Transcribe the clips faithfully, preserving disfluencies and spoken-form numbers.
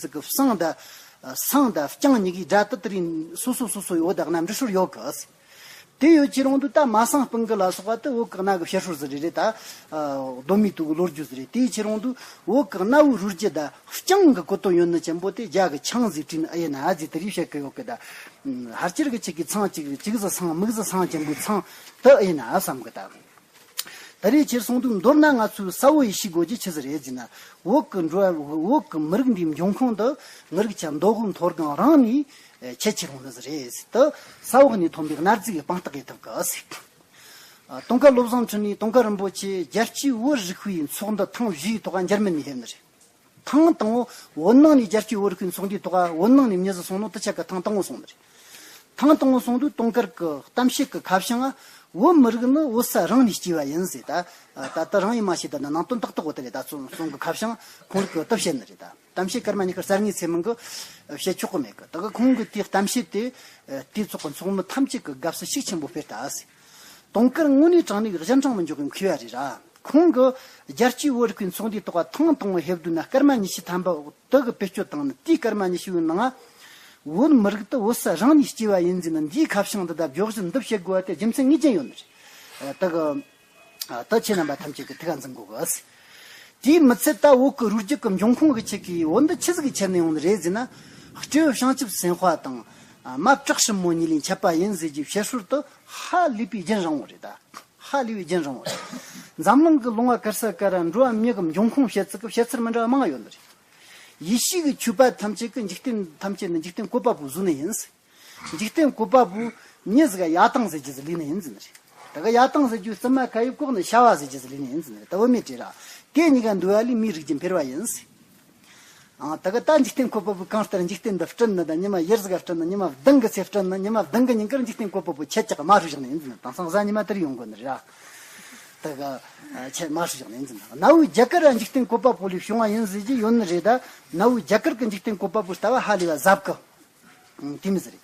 ཟིག་གི་བསང་དང་། བསང་དང་རྐྱང་གཉིས་ཀའི་སྒྲ་དེ་དེ་རིང་སོ་སོ་སོ་སོའི་འོད་དང་གནམ་འབྲི་ཤོར་ཡོད་གི། དེ་ཡོད་ཀྱི་རུང་དུ་ད་མ་སང་སྤུན་གི་ལ་སོགས་པ་དེ་འོད་གི་སྣ་གི་བཤད་སྲོལ་ཟིག་རེད་རེད་ད། གདོད་མའི་དུས་ཀྱི་ལོ་རྒྱུས་ཟིག་རེད། དེའི་ཕྱིར་རུང་དུ་འོད་གི་སྣ་བོའི་རོལ་རྒྱུ་ད་རྐྱང་གི་གོ་དོན་ཡོད་ནི་ཅན་པོ་དེ་རྒྱ་གི་ཆང་ཟིག་བྲིས་ནི་ཨེ་ཡིན་ན་ཟིག་དེ་རིགས་བཤད་གི་ཡོད་གི་ད། ཧར་ཅིར་གི་ཆེད་ཀྱི་ཚང་གཅིག་གཅིག་ཟི་སང་མིག་ཟི་སང་ཅན་པོའི་ཚང་དེ་ཨེ་ཡིན་ན་བསམ་གི་ད། ད་རེས་ཕྱིར་སོང་དུས་མདོར་ན་ང་ཚོའི་ས་བོ་ཡེ་ཤེས་དགོས་རྒྱུ་ཆི་ཟིག་རེད་ཟེར་ན། བོད་ཀྱི་འགྲོ་བ་བོད་ཀྱི་མི་རིགས་འདིའི་འབྱུང་ཁུངས་འདི་ངི་རིགས་ཀྱི་མདོ་དབུས་མཐོ་སྒང་རང་ནས་ཁྱད་ཆེ་རུང་ནི་ཟིག་རེད་ཟེར་དུ་ས་འོག་ནས་ཐོན་པའི་གནའ་རྫས་ཀྱི་དཔང་རྟགས་ཡེད་ཐུབ་གི་ཟེར། ཨ། དུང་དཀར་བློ་བཟང་འཕྲིན་ལས་དུང་དཀར་རིན་པོ་ཆེ་རྒྱལ་སྤྱིའི་བོད་རིག་པའི་ཚོགས་འདུ་ཐེངས་བཞིའི་ཐོག་འཇར་མན་ནས་ཕེབས་ནི་རེད། ཐེངས་དང་པོ་བོད་ནང་ནས་རྒྱལ་སྤྱིའི་བོད་རིག་པའི་ཚོགས་འདུའི་ཐོག་བོད་ནང་ནས་མྱི་ཟིག་སོང་ནོ་དེ་ཆ་ག་ཐེངས་དང་པོ་སོང་ནི་རེད། ཐེངས་དང་པོ་སོང་དུས་དུང་དཀར་གྱི་གཏམ་བཤད་ཀྱི་ཁ་བྱང་ང་བོད་མི་རིགས་ནི་བོད་ས་རང་ནས་སྐྱེས་པ་ཡིན་ཟེར་ད། ད་ལྟ་རང་ཡིན་མ་ཤེས་ད་ནི་ནང་དོན་ཏག་ཏག་བོ་དེ་རེད། ད་ཚོ་གསུང་གི་ཁ་བྱང་ཁོང་རིགས་ཀྱི་དུ་བཤད་ནི་རེད་ད། གཏམ་བཤད་སྐར་མ་ཉི་ཤུ་རྩ་གཉིས་ཚེས་མིན་གྱི་བཤད་ཆོག་གི་མེད་གི། ད་གི་ཁོང་གི་དེའི་གཏམ་བཤད་དེ་དེའི་ཚོགས་ཀྱི་ཚོགས་མི་ཐམས་ཅད་ཀྱི་དགའ་བསུ་ཤུགས་ཆེན་པོ་སྤེལ་ད་ཟེར། དུང་དཀར་དངོས་གནས་དྲང་གནས་ཀྱི་གཞན་དྲང་མི་འཇོག་གི་མཁས་པ་རེད་ར། ཁོང་གིས་རྒྱལ་སྤྱིའི་བོད་རིག་པའི་ཚོགས་འདུའི་ཐོག་ཐེངས་དང་པོ་ཕེབས་དུས་ན་སྐར་མ་ཉི་ཤུ་ཐམ་པ་འོག་དེ་གི་བེད་སྤྱོད་བཏང་ནི། དེའི་སྐར་མ་ཉི་ཤུ་བའི་ནང་བོད་མི་རིགས་དེ་བོད་ས་རང་ནས་སྐྱེས་པ་ཡིན་ཟེར་ནི་འདིའི་ཁ་བྱང་འདི་དང་བརྗོད་གཞི་འདི་བཤད་དགོས་པ་དེ་རྒྱུ་མཚན་ངེས་ཅན་ཡོད་ནི་རེད། དེ་གི་ད་ཁྱེད་རྣམ་པ་ཐམས་ཅད་ཀྱིས་ཐུགས་ཁ་འཛིན་དགོས་གི། དེའི་མི་ཚད་ད་བོད་ཀྱི་རུས་རྒྱུད་ཀྱི་འབྱུང་ཁུངས་ཀྱི་ཆེད་ཀྱི་བོད་འདི་ཆི་ཟིག་གི་ཆེད་ནས་ཡོང་ནི་རེད་ཟེར་ན། སྤྲེའུ་བྱང་ཆུབ་སེམས་དཔའ་དང་མ་བྲག་སྲིན་མོ་གཉིས་ལས་མཆེད་པ་ཡིན་ཟེར་རྒྱུའི་བཤད་སྲོལ་དེ་ཧ་ལས་པའི་རྒྱུན་རིང་བོ་རེད་ད། ཧ་ལས་པའི་རྒྱུན་རིང་བོ་རེད། འཛམ་གླིང་གི་ལུང་བ་ག་ས་ག་ར་འགྲོ་བ་མྱི་གི་འབྱུང་ཁུངས་བཤད་ཚུལ་གི་བཤད་ཚུལ་མི་འདྲ་བ་མང་ཡོད་ནི་རེད། ཡེ་ཤུ་གི་ཆོས་པ་ཐམས་ཅད་ཀྱིས་འཇིག་རྟེན་ཐམས་ཅད་ནི་འཇིག་རྟེན་བཀོད་པ་པོས་བཟོས་ནི་ཡིན། འཇིག་རྟེན་བཀོད་པ་པོས་མྱི་ཟིག་ག་ཡ་ཏང་ཟེར་རྒྱུ་ཟིག་ལས་ནི་ཡིན་ཟེར་ནི་རེད། ད་ག་ཡ་ཏང་ཟེར་རྒྱུའི་རྩིབ་མ་ཁ་ཡི་བཀོག་ནི་ཤ་བ་ཟེར་རྒྱུ་ཟིག་ལས་ནི་ཡིན་ཟེར་ནི་རེད། ད་བུད་མེད་བྲིས་ར། དེ་གཉིས་ཀ་འདུས་པ་ལས་མིའི་རིགས་རྒྱུད་འཕེལ་བ་ཡིན་ཟེར། ཨང་། ད་ག་ད་འཇིག་རྟེན་བཀོད་པ་པོས་གང་ལྟར་འཇིག་རྟེན་འདི་བསྐྲུན་ནི་དང་ཉི་མ་ཡར་ཟིག་ག་བསྐྲུན་ནི། ཉི་མ་བདུན་གི་ཚེ་བསྐྲུན་ནི། ཉི་མ་བདུན་གི་ཉིན་ཀར་འཇིག་རྟེན་བཀོད་པ་པོ་ཁྱེད་ཅག་གི་མ་ཧྲུ་བཞག་ནི་ཡིན་ཟེར་ནི། དེང་སང་གཟའ་ཉི་མ་དེར་ཡོང་དགོས་ནི་རེད་ར། ད་ག་ཁྱེད་མ་ཧྲུ་བཞག་ནི་ཡིན་ཟེར་ནི། གནའ་བོའི་རྒྱ་གར་ར་འཇིག་རྟེན་བཀོད་པ་པོ་ལས་བྱུང་བ་ཡིན་ཟེར་རྒྱུ་ཡོད་ནི་རེད། ད་གནའ་བོའི་རྒྱ་གར་གི་འཇིག་རྟེན་བཀོད་པ་པོའི་ལྟ་བ་ཧ་ལས་པ་ཟབ་གི། ཨང་། དེ་མི་ཟེར།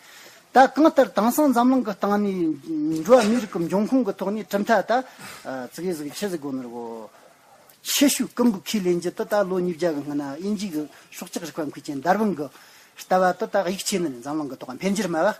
ད་གང་ལྟར་དེང་སང་འཛམ་གླིང་གི་སྟེང་ནས་འགྲོ་བ་མིའི་རིགས་ཀྱི་འབྱུང་ཁུངས་ཀྱི་ཐོག་ནས་གྲུབ་མཐའ་ད་ཙི་གེ་ཟིག་ཆི་ཟིག་དགོས་ནི་རེད་གོ། ཆེ་ཤོས་ཀུན་པོ་ཁས་ལེན་རྒྱུ་དེ་ད་ལོ་ཉིས་བརྒྱ་གི་སྔོན་ན་དབྱིན་ཇི་གི་སྲོག་ཆགས་རིག་པ་མཁས་ཅན་དར་ཝིན་གི་ལྟ་བ་དེ་ད་ཡིད་ཆེས་ནི་རེད། འཛམ་གླིང་གི་ཐོག་འཕེལ་འགྱུར་སྨྲ་བ།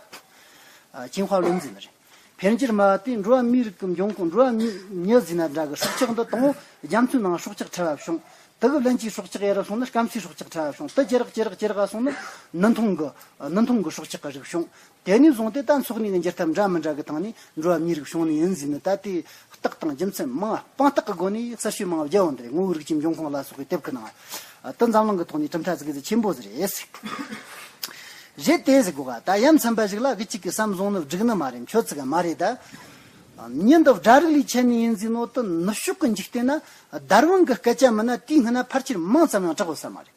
ཨ།进化论ཟེར་ནི་རེད། འཕེལ་འགྱུར་སྨྲ་བ་དེས་འགྲོ་བ་མིའི་རིགས་ཀྱི་འབྱུང་ཁུངས། འགྲོ་བ་མི་མྱི་ཟེར་ན་འདྲ་གི་སྲོག་ཆགས་འདི་དང་པོ་རྒྱ་མཚོའི་ནང་སྲོག་ཆགས་ཕྲ་བ་བྱུང་། དེ་གི་ལན་གཅིག་སྲོག་ཆགས་ཡར་སོང་ནི་སྐམ་སའི་སྲོག་ཆགས་ཕྲ་བ་བྱུང་། དེ་ཇེ་རག་ཇེ་རག་ཇེ་རག་སོང་ནི་ནུས་མཐོང་གི་ནུས་མཐོང་གི་སྲོག་ཆགས་ཀྱི་རིགས་བྱུང་། དེ་ནས་བཟུང་སྟེ་ད་འཚོ་གནས་ཀྱི་འགྱུར་ཐབས་འདྲ་མི་འདྲ་གི་སྟེང་ནས་འགྲོ་བ་མིའི་རིགས་བྱུང་ནི་ཡིན་ཟེར་ནི། ད་དེ་རྟགས་དང་རྒྱུ་མཚན་མང་བ་དཔང་རྟགས་ཀྱི་སྒོ་ནས་གསལ་བཤད་མང་བ་བརྒྱབ་ཡོང་དེ་རེད། ངོ་བོའི་རིགས་ཀྱི་འབྱུང་ཁུངས་ལ་སོགས་པའི་དེབ་ཀྱི་ནང་། ཨ། དེ་འཛམ་གླིང་གི་ཐོག་ནས་གྲུབ་མཐའ་ཟིག་གི་ཆེན་པོ་ཟིག་རེད། རེད་དེ་ཟེར་གོ་ག། ད་ཡ་མཚན་པ་ཞིག་ལ་གི་གཅིག་གི་བསམ་བཟུང་ནི་འགྲིག་ནི་མ་རེད། མཆོད་ཚིག་ག་མ་རེད་ད། མྱི་འདི་སྒྲ་རིགས་ལས་ཆད་ནི་ཡིན་ཟེར་ནོ་དེ་ནུབ་ཕྱོགས་ཀྱི་འཇིག་རྟེན་ན་དར་ཝིན་གི་སྐད་ཆ་མིན་ན་དེའི་སྔོན་ན་ཕལ་ཆེར་མིང་ཙམ་ཡང་གྲགས་ཡོད་ས་མ་རེད།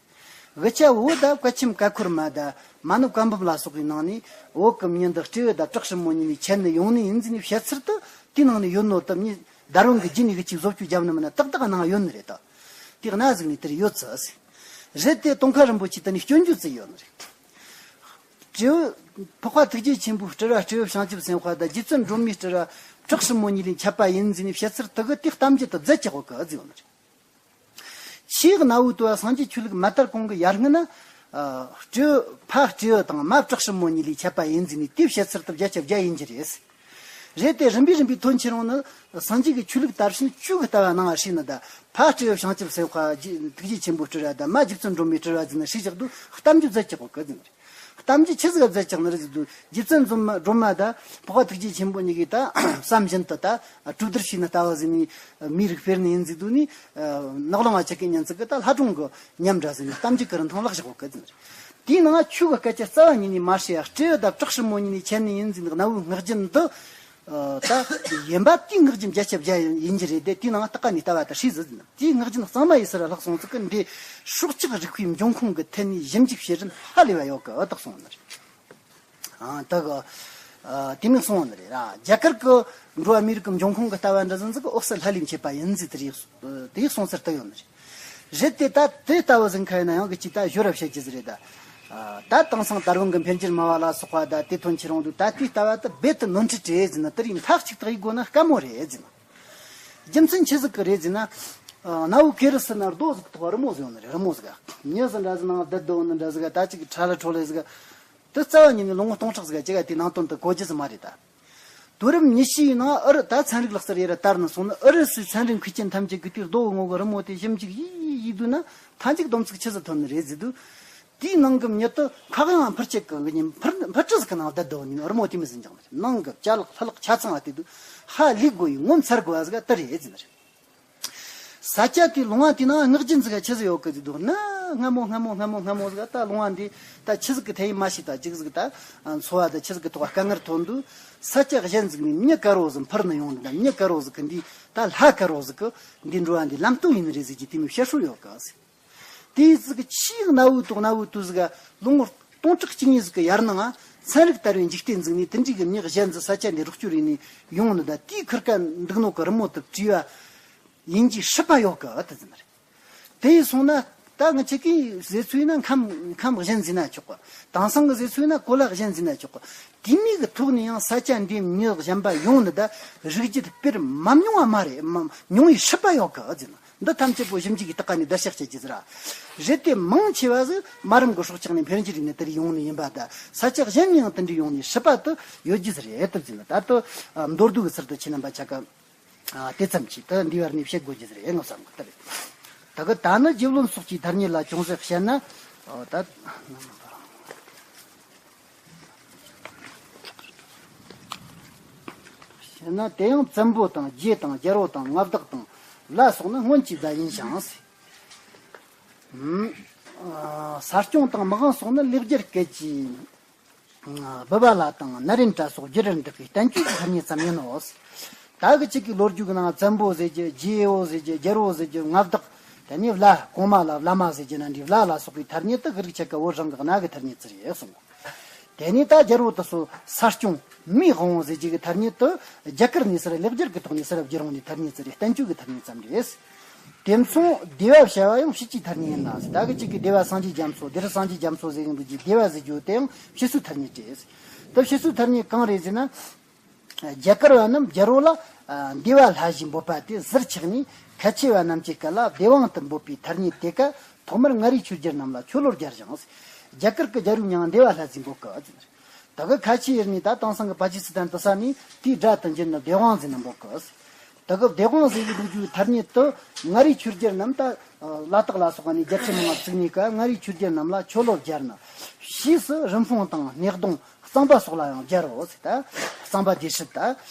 དབུ་ཆ་བོད་ད་བཀའ་ཆེམས་ཀ་ཁོལ་མ་ད་མ་ཎི་བཀའ་འབུམ་ལ་སོགས་པའི་ནང་ནས་བོད་ཀྱི་མྱི་འདི་སྤྲེའུ་ད་བྲག་སྲིན་མོ་གཉིས་ནས་ཆད་ནི་ཡོང་ནི་ཡིན་ཟེར་ནས་བཤད་ཚུལ་དེ་དེའི་ནང་ནས་ཡོད་ནོ་དེ་མྱི་དར་ཝིན་གི་རྒྱུད་ནས་གི་ཅིག་བཟོ་བཅོས་བརྒྱབ་ནི་མིན་ན་ཏག་ཏག་ནང་ཡོད་ནི་རེད་ད། དེ་གནའ་ཟིག་ནས་དེར་ཡོད་ཚུལ་ཟེར། རེད་དེ་དུང་དཀར་རིན་པོ་ཆེ་དེ་ནས་སྐྱོན་བརྗོད་བརྩིས་ཡོད་ནི་རེད། སྤྲེའུ། འཕགས་པ་ཐུགས་རྗེ་ཆེན་པོའི་སྤྲུལ་བ་སྤྲེའུ་བྱང་ཆུབ་སེམས་དཔའ་དང་རྗེ་བཙུན་སྒྲོལ་མའི་སྤྲུལ་བ་བྲག་སྲིན་མོ་གཉིས་ལས་མཆེད་པ་ཡིན་ཟེར་ནས་བཤད་ཚུལ་དེ་གི་དེའི་གཏམ་རྒྱུད་དེ་རྫད་ཀྱི་འོག་གི་ཨ་ཟེར་ཡོད་ནི་རེད། ཆེས་གནའ་བོའི་དུས་བ་སངས་རྒྱས་ཆོས་ལུགས་མ་དར་གོང་གི་ཡར་སྔོན་ན། ཨ། སྤྲེའུ། ཕ་སྤྲེའུ་དང་མ་བྲག་སྲིན་མོ་གཉིས་ལས་མཆེད་པ་ཡིན་ཟེར་ནས་དེའི་བཤད་ཚུལ་དེ་བརྒྱ་ཆ་བརྒྱ་ཡིན་རྒྱུ་རེད། རེད་དེ་རིམ་པས་རིམ་པས་དོན་ཆེ་རུང་ནི་སངས་རྒྱས་ཀྱི་ཆོས་ལུགས་དར་ཕྱིན་བཅུ་གི་ལྟ་བ་ནང་བ་ཧྲིལ་ནི་ད། ཕ་སྤྲེའུ་བྱང་ཆུབ་སེམས་དཔའ། རྗེ་ཐུགས་རྗེ་ཆེན་པོའི་སྤྲུལ་བ་ད་མ་རྗེ་བཙུན་སྒྲོལ་མའི་སྤྲུལ་བ་ཟེར་ནི་ཧྲིལ་བཞག་དུས་གཏམ་རྒྱུད་རྫད་ཀྱི་འོག་གི་ཟེར་ནི་རེད། གཏམ་རྒྱུད་ཆི་ཟིག་ག་རྫད་ཀྱི་ནི་རེད་ཟེར་དུས་རྗེ་བཙུན་སྒྲོལ་མ། སྒྲོལ་མ་ད་འཕགས་པ་ཐུགས་རྗེ་ཆེན་པོ་གཉིས་ཀྱིས་ད་བསམ་བཞིན་དུ་ད་གྲོས་བསྡུར་བྱས་ནི་ལྟ་བུ་ཟེར་ནི་མིའི་རིགས་སྤེལ་ནི་ཡིན་ཟེར་དུས་ནི། ཨ། ནག་ལོང་བ་ཆ་གི་ཉན་ཚིག་གི་ད་ལྷ་སྒྲུང་གི་ཉམས་འདྲ་ཟེར་ནི་གཏམ་རྒྱུད་ཀྱི་རིན་ཐང་ལག་བཞག་གོ་གི་ཟེར་ནི་རེད། དེའི་ནང་ཆོས་ཀྱི་སྐད་ཆ་རྩ་བ་ཉིད་ནས་མ་བཤད་ཡ། སྤྲེའུ་དང་བྲག་སྲིན་མོ་གཉིས་ནས་ཆད་ནི་ཡིན་ཟེར་ནི་གནའ་བོའི་ངག་རྒྱུན་འདི། ཨ། ད་ཡིན་པ་དེའི་ངག་རྒྱུན་བརྒྱ་ཆ་བརྒྱ་ཡིན་རྒྱུ་རེད་དེ། དེའི་ནང་ལྟག་ཀ་ནས་ལྟ་བ་ད་ཧྲིལ་ཟིག་ཟེར་ནི། དེའི་ངག་རྒྱུན་གཙང་མ་ཡི་སར་ལྷག་སོང་ཚིག་གི་འདི་སྲོག་ཆགས་རིག་པའི་འབྱུང་ཁུངས་ཀྱི་ཐད་ནས་ཞིབ་འཇུག་བྱེད་རིན་ཧ་ལས་པ་ཡོད་གི་ཨ། དག་སོང་ནི་རེད། ཨ། ད་གི། ཨ། དེ་མིན་སོང་ནི་རེད་ར། རྒྱ་གར་གི་འགྲོ་བ་མིའི་རིགས་ཀྱི་འབྱུང་ཁུངས་ཀྱི་ལྟ་བ་འདྲ་ཟིག་ཟིག་གི་འོག་སར་ལྷ་ལས་མཆེད་པ་ཡིན་ཟེར་དེ་རིགས། དེ་གསུང་ཚུལ་དུ་ཡོད་ནི་རེད། རེད་དེ་ད་དེ་ལྟ་བུ་ཟིག་ཁ་ཡིན་ན་ཡང་གི་ཅིག་ད་གཞོལ་ར་བཤད་རྒྱུ་ཟིག་རེད་ད། ཨ། ད་དེང་སང་དར་ཝིན་གི་འཕེལ་འགྱུར་སྨྲ་བ་ལ་སོགས་པ་ད་དེ་ཐོན་ཆེ་རུང་དུས་ད་དེའི་ལྟ་བ་ད་རྦད་དེ་ནོར་འཁྲུལ་རེད་ཟེར་ན་དེ་རིགས་མཐའ་གཅིག་ཏུ་དབྱེ་དགོས་ན་དཀའ་མོ་རེད་ཟེར་ན། རྒྱུ་མཚན་ཆི་ཟིག་གི་རེད་ཟེར་ན། གནའ་བོའི་སྐད་རིགས་ཟེར་ན་རྡོ་ཟིག་གི་ཐོག་རི་མོ་ཟིག་ཡོད་ནི་རེད། རི་མོ་ཟིག་མྱི་ཟིག་འདྲ་ཟིག་ནང་བསྡད་སྡོད་ནི་འདྲ་ཟིག་ད་ཅིག་ཁྲ་ལ་ཁྲོ་ལ་ཟིག་དེ་རྩ་བ་ཉིད་ནས་ལོ་ངོ་སྟོང་ཕྲག་ཟིག་ཅིག་ག་དེའི་ནང་དོན་དེ་གོ་རྒྱུ་ཟིག་མ་རེད་ད། དུས་རབས་ཉི་ཤུའི་ནང་ཨུ་རུ་ད་ཚན་རིག་ལག་རྩལ་ཡར་དར་ནས་སོང་ནི་ཨུ་རུ་སུའི་ཚན་རིག་མཁས་ཅན་ཐམས་ཅད་ཀྱིས་དེའི་རྡོ་བོ་ངོ་གི་རི་མོ་དེ་ཞིབ་འཇུག་ཡིས་ཡིས་དུས་ན་མཐའ་མཇུག་སྡོམ་ཚིག་ཆི་ཟིག་ཐོན་ནི་རེད་ཟེར་དུས། དེའི་ནང་གི་མྱི་དེ་ཁ་གཡང་འཕུར་ཆེད་ཀྱི་ངི་ཉིན་འཕུར་འཕུར་གྲུ་ཟིག་གི་ནང་བསྡད་སྡོད་ནི་རི་མོ་དེ་མི་ཟིན་ཀྱང་མ་རེད། ནང་གི་ཅ་ལག་ལྷ་ལག་ཆ་ཚང་བ་དེ་དུས་ཧ་ལས་དགོས་ཡི་ངོ་མཚར་དགོས་བ་ཟིག་དེ་རེད་ཟེར་ནི་རེད། ས་ཆ་དེའི་ལུང་བ་དེའི་ནང་སྔགས་རྒྱུན་ཟིག་ཆི་ཟིག་ཡོད་གི་ཟེར་དུས་ན། སྔ་མོ་སྔ་མོ་སྔ་མོ་སྔ་མོ་ཟིག་ད་ལུང་བ་འདི་ད་ཆི་ཟིག་གི་ཐད་ཡིན་མ་ཤེས། ད་ཅིག་ཟིག་ད་འཚོ་བ་ད་ཆི་ཟིག་གི་ཐོག་དཀའ་ངལ་ཐོན་དུས་ས་ཆ་གཞན་ཟིག་ནས་མྱི་དཀར་བོ་ཟིག་འཕུར་ནས་ཡོང་ནི་ད། མྱི་དཀར་བོ་ཟིག་གི་འདི་ད་ལྷ་དཀར་བོ་ཟིག་གི་འདི་འགྲོ་བ་འདི་ལམ་སྟོན་ཡིན་ནི་རེད་ཟེར་གྱི་དེ་མོ་བཤད་སྲོལ་ཡོད་གི་ཟེར། དེའི་ཟིག་ཆེས་གནའ་བོའི་དུས་གནའ་བོའི་དུས་ཟིག་ལོ་ངོ་སྟོང་ཕྲག་གཅིག་གཉིས་ཟིག་གི་ཡར་ནང་ཚན་རིག་དར་བའི་འཇིག་རྟེན་ཟིག་ནས་དེ་འདྲའི་གི་མྱི་གཞན་ཟིག་ས་ཆ་འདི་རོགས་སྐྱོར་ཡིན་ནས་ཡོང་ནི་ད། དེའི་ཁུར་ཀ་འདུག་ནོ་གི་རི་མོ་དེ་བྲིས་པ་ཡིན་གྱི་སྲིད་པ་ཡོད་གི་ཨ་དེ་ཟིན་རེད། དེ་ཡིན་སོང་ན་ད་ང་ཆེ་གི་ཟེར་ཚུལ་ཡིན་ན་ཁམས་ཁམས་གཞན་ཟིན་ན་ཆོག་གི། དེང་སང་གི་ཟེར་ཚུལ་ཡིན་ན་གོ་ལ་གཞན་ཟིན་ན་ཆོག་གི། དེ་མིན་གི་ཐོག་ནས་ཡང་ས་ཆ་འདིའི་མྱི་གཞན་པ་ཡོང་ནི་ད་རིགས་རྒྱུད་སྤེལ་མ་མྱོང་བ་མ་རེད། མ་མྱོང་བའི་སྲིད་པ་ཡོད་གི་ཨ་ཟིན། འདི་ཐམས་ཅད་པོ་ཞིབ་འཇུག་གི་སྟེགས་ཀ་ནས་བརྡར་ཤ་བཅད་ཀྱི་ཟེར་ར། རེད་དེ་མང་ཆེ་བ་ཟིག་དམའ་རིམ་གི་སྲོག་ཆགས་ནས་འཕེལ་འགྱུར་ཡིན་ནི་དེར་ཡོང་ནི་ཡིན་པ་ད། ས་ཆ་གཞན་ནས་ཡང་དེ་འདྲ་ཡོང་ནི་སྲིད་པ་དུ་ཡོད་རྒྱུ་ཟིག་རེད་དུ་ཟིན། ད་དུ་མདོར་བསྡུས་ཀྱི་ཚུལ་དུ་ཁྱེད་རྣམ་པ་ཆ་ག་དེ་ཙམ་གྱིས་དུ་འདི་བར་ནས་བཤད་དགོས་རྒྱུ་ཟིག་རེད་ངོ་བསམ་གི་དེ་རེད། ད་གི་ད་ནི་རྗེ་བློན་སོགས་ཀྱི་ཐ་སྙད་ལ་ཅུང་ཟད་བཤད་ན། ད། བཤད་ན་དེ་ཡང་བཙན་པོ་དང་རྗེ་དང་རྒྱལ་པོ་དང་མངའ་བདག་དང་ལ་སོགས་ནི་སྔོན་གྱི་བརྡ་ཡིན་ཞིང་། ཨ། ས་སྐྱོང་དང་དམག་དབང་སོགས་ནི་ལེགས་སྦྱར་སྐད་ཀྱི་བུ་བ་ལ་དང་ན་རེན་དྲ་སོགས་བསྒྱུར་རར་འདུག་པའི་བསྟན་བཅོས་ཀྱི་ཐ་སྙད་ཙམ་ཡིན་ནོ། ད་གི་གཅིག་གི་ལོ་རྒྱུས་ཀྱི་ནང་བཙན་པོ་ཟེར་རྒྱུ་རྗེ་བོ་ཟེར་རྒྱུ་རྒྱལ་པོ་ཟེར་རྒྱུ་མངའ་བདག་དེ་ནས་བླ་གོང་མ་ལ་བླ་མ་ཟེར་རྒྱུ་ན་འདྲའི་བླ་ལ་སོགས་པའི་ཐ་སྙད་དུ་གི་རིགས་ཆ་ག་བོད་རང་གི་གནའ་གི་ཐ་སྙད་ཙི་རེད་གསུངས། དེ་ནས་ད་རྒྱལ་པོ་དེ་ཚོ་ས་སྐྱོང་མིའི་དབང་བོ་ཟེར་རྒྱུ་གི་ཐ་སྙད་དུ་རྒྱ་གར་ནས་སར་ལེགས་སྦྱར་གི་ཐོག་ནས་སར་བསྒྱུར་འོང་ནས་ཐ་སྙད་ཙི་རེད། བསྟན་བཅོས་ཀྱི་ཐ་སྙད་ཙམ་རེད། དེ་མཚུངས་སྡེ་པ་བྱ་བ་ཡང་ཕྱིས་ཀྱི་ཐ་སྙད་ཡིན་ན་ཟེར། ད་གི་གཅིག་གི་སྡེ་པ་སངས་རྒྱས་རྒྱ་མཚོ་སྡེ་རུ་སངས་རྒྱས་རྒྱ་མཚོ་ཟེར་གི་འདུག་རྒྱུ་སྡེ་པ་ཟེར་རྒྱུ་དེ་ཡང་ཕྱིས་སུ་ཐ་སྙད་རེད། དེ་ཕྱིས་སུ་ཐ་སྙད་གང་རེད་ཟེར་ན། རྒྱ་གར་བ་རྣམས་རྒྱལ་པོ་ལ་ཨ་འདེ་བ་ལྷ་ཞེས་འབོད་པ་དེ་ཟུར་ཆག་ནས་ཁ་ཆེ་བ་རྣམས་ཀྱི་སྐད་ལ་སྡེ་དབང་དུ་འབོད་པའི་ཐ་སྙད་དེ་ཀ་ཐོག་མར་མངའ་རིས་ཆོས་རྒྱལ་རྣམས་ལ་ཆོ་ལོ་སྦྱར་ཞིང་། རྒྱ་གར་གྱི་རྒྱལ་པོའི་མྱིང་འདེ་བ་ལྷ་ཟེར་འབོད་ཀི་ཨ་ཟེར། ད་གི་ཁ་ཆེ་ཡེར་ནས་ད་དེང་སང་གི་པ་ཀི་སི་ཐན་དུ་ས་ནས་དེའི་སྒྲ་དུ་འགྱུར་ནི་སྡེ་དབང་ཟེར་ནས་འབོད་ཀི་ཨ་ཟེར། ད་གི་སྡེ་དབང་ཟེར་གི་འདུག་རྒྱུའི་ཐ་སྙད་དུ་མངའ་རིས་ཆོས་རྒྱལ་རྣམས་ད་ལ་དྭགས་ལ་སོགས་པ་ནས་རྒྱལ་ཁྲིམས་མང་བ་བཙུགས་ནས་ཀ་མངའ་རིས་ཆོས་རྒྱལ་རྣམས་ལ་ཆོ་ལོ་སྦྱར་ནི། ཕྱིས་སུ་རིན་སྤུངས་དང་སྣེ་གདོང་གཙང་པ་སོགས་ལ་ཡང་སྦྱར་རོ་ཟེར། ད་གཙང་པ་སྡེ་སྲིད་ད་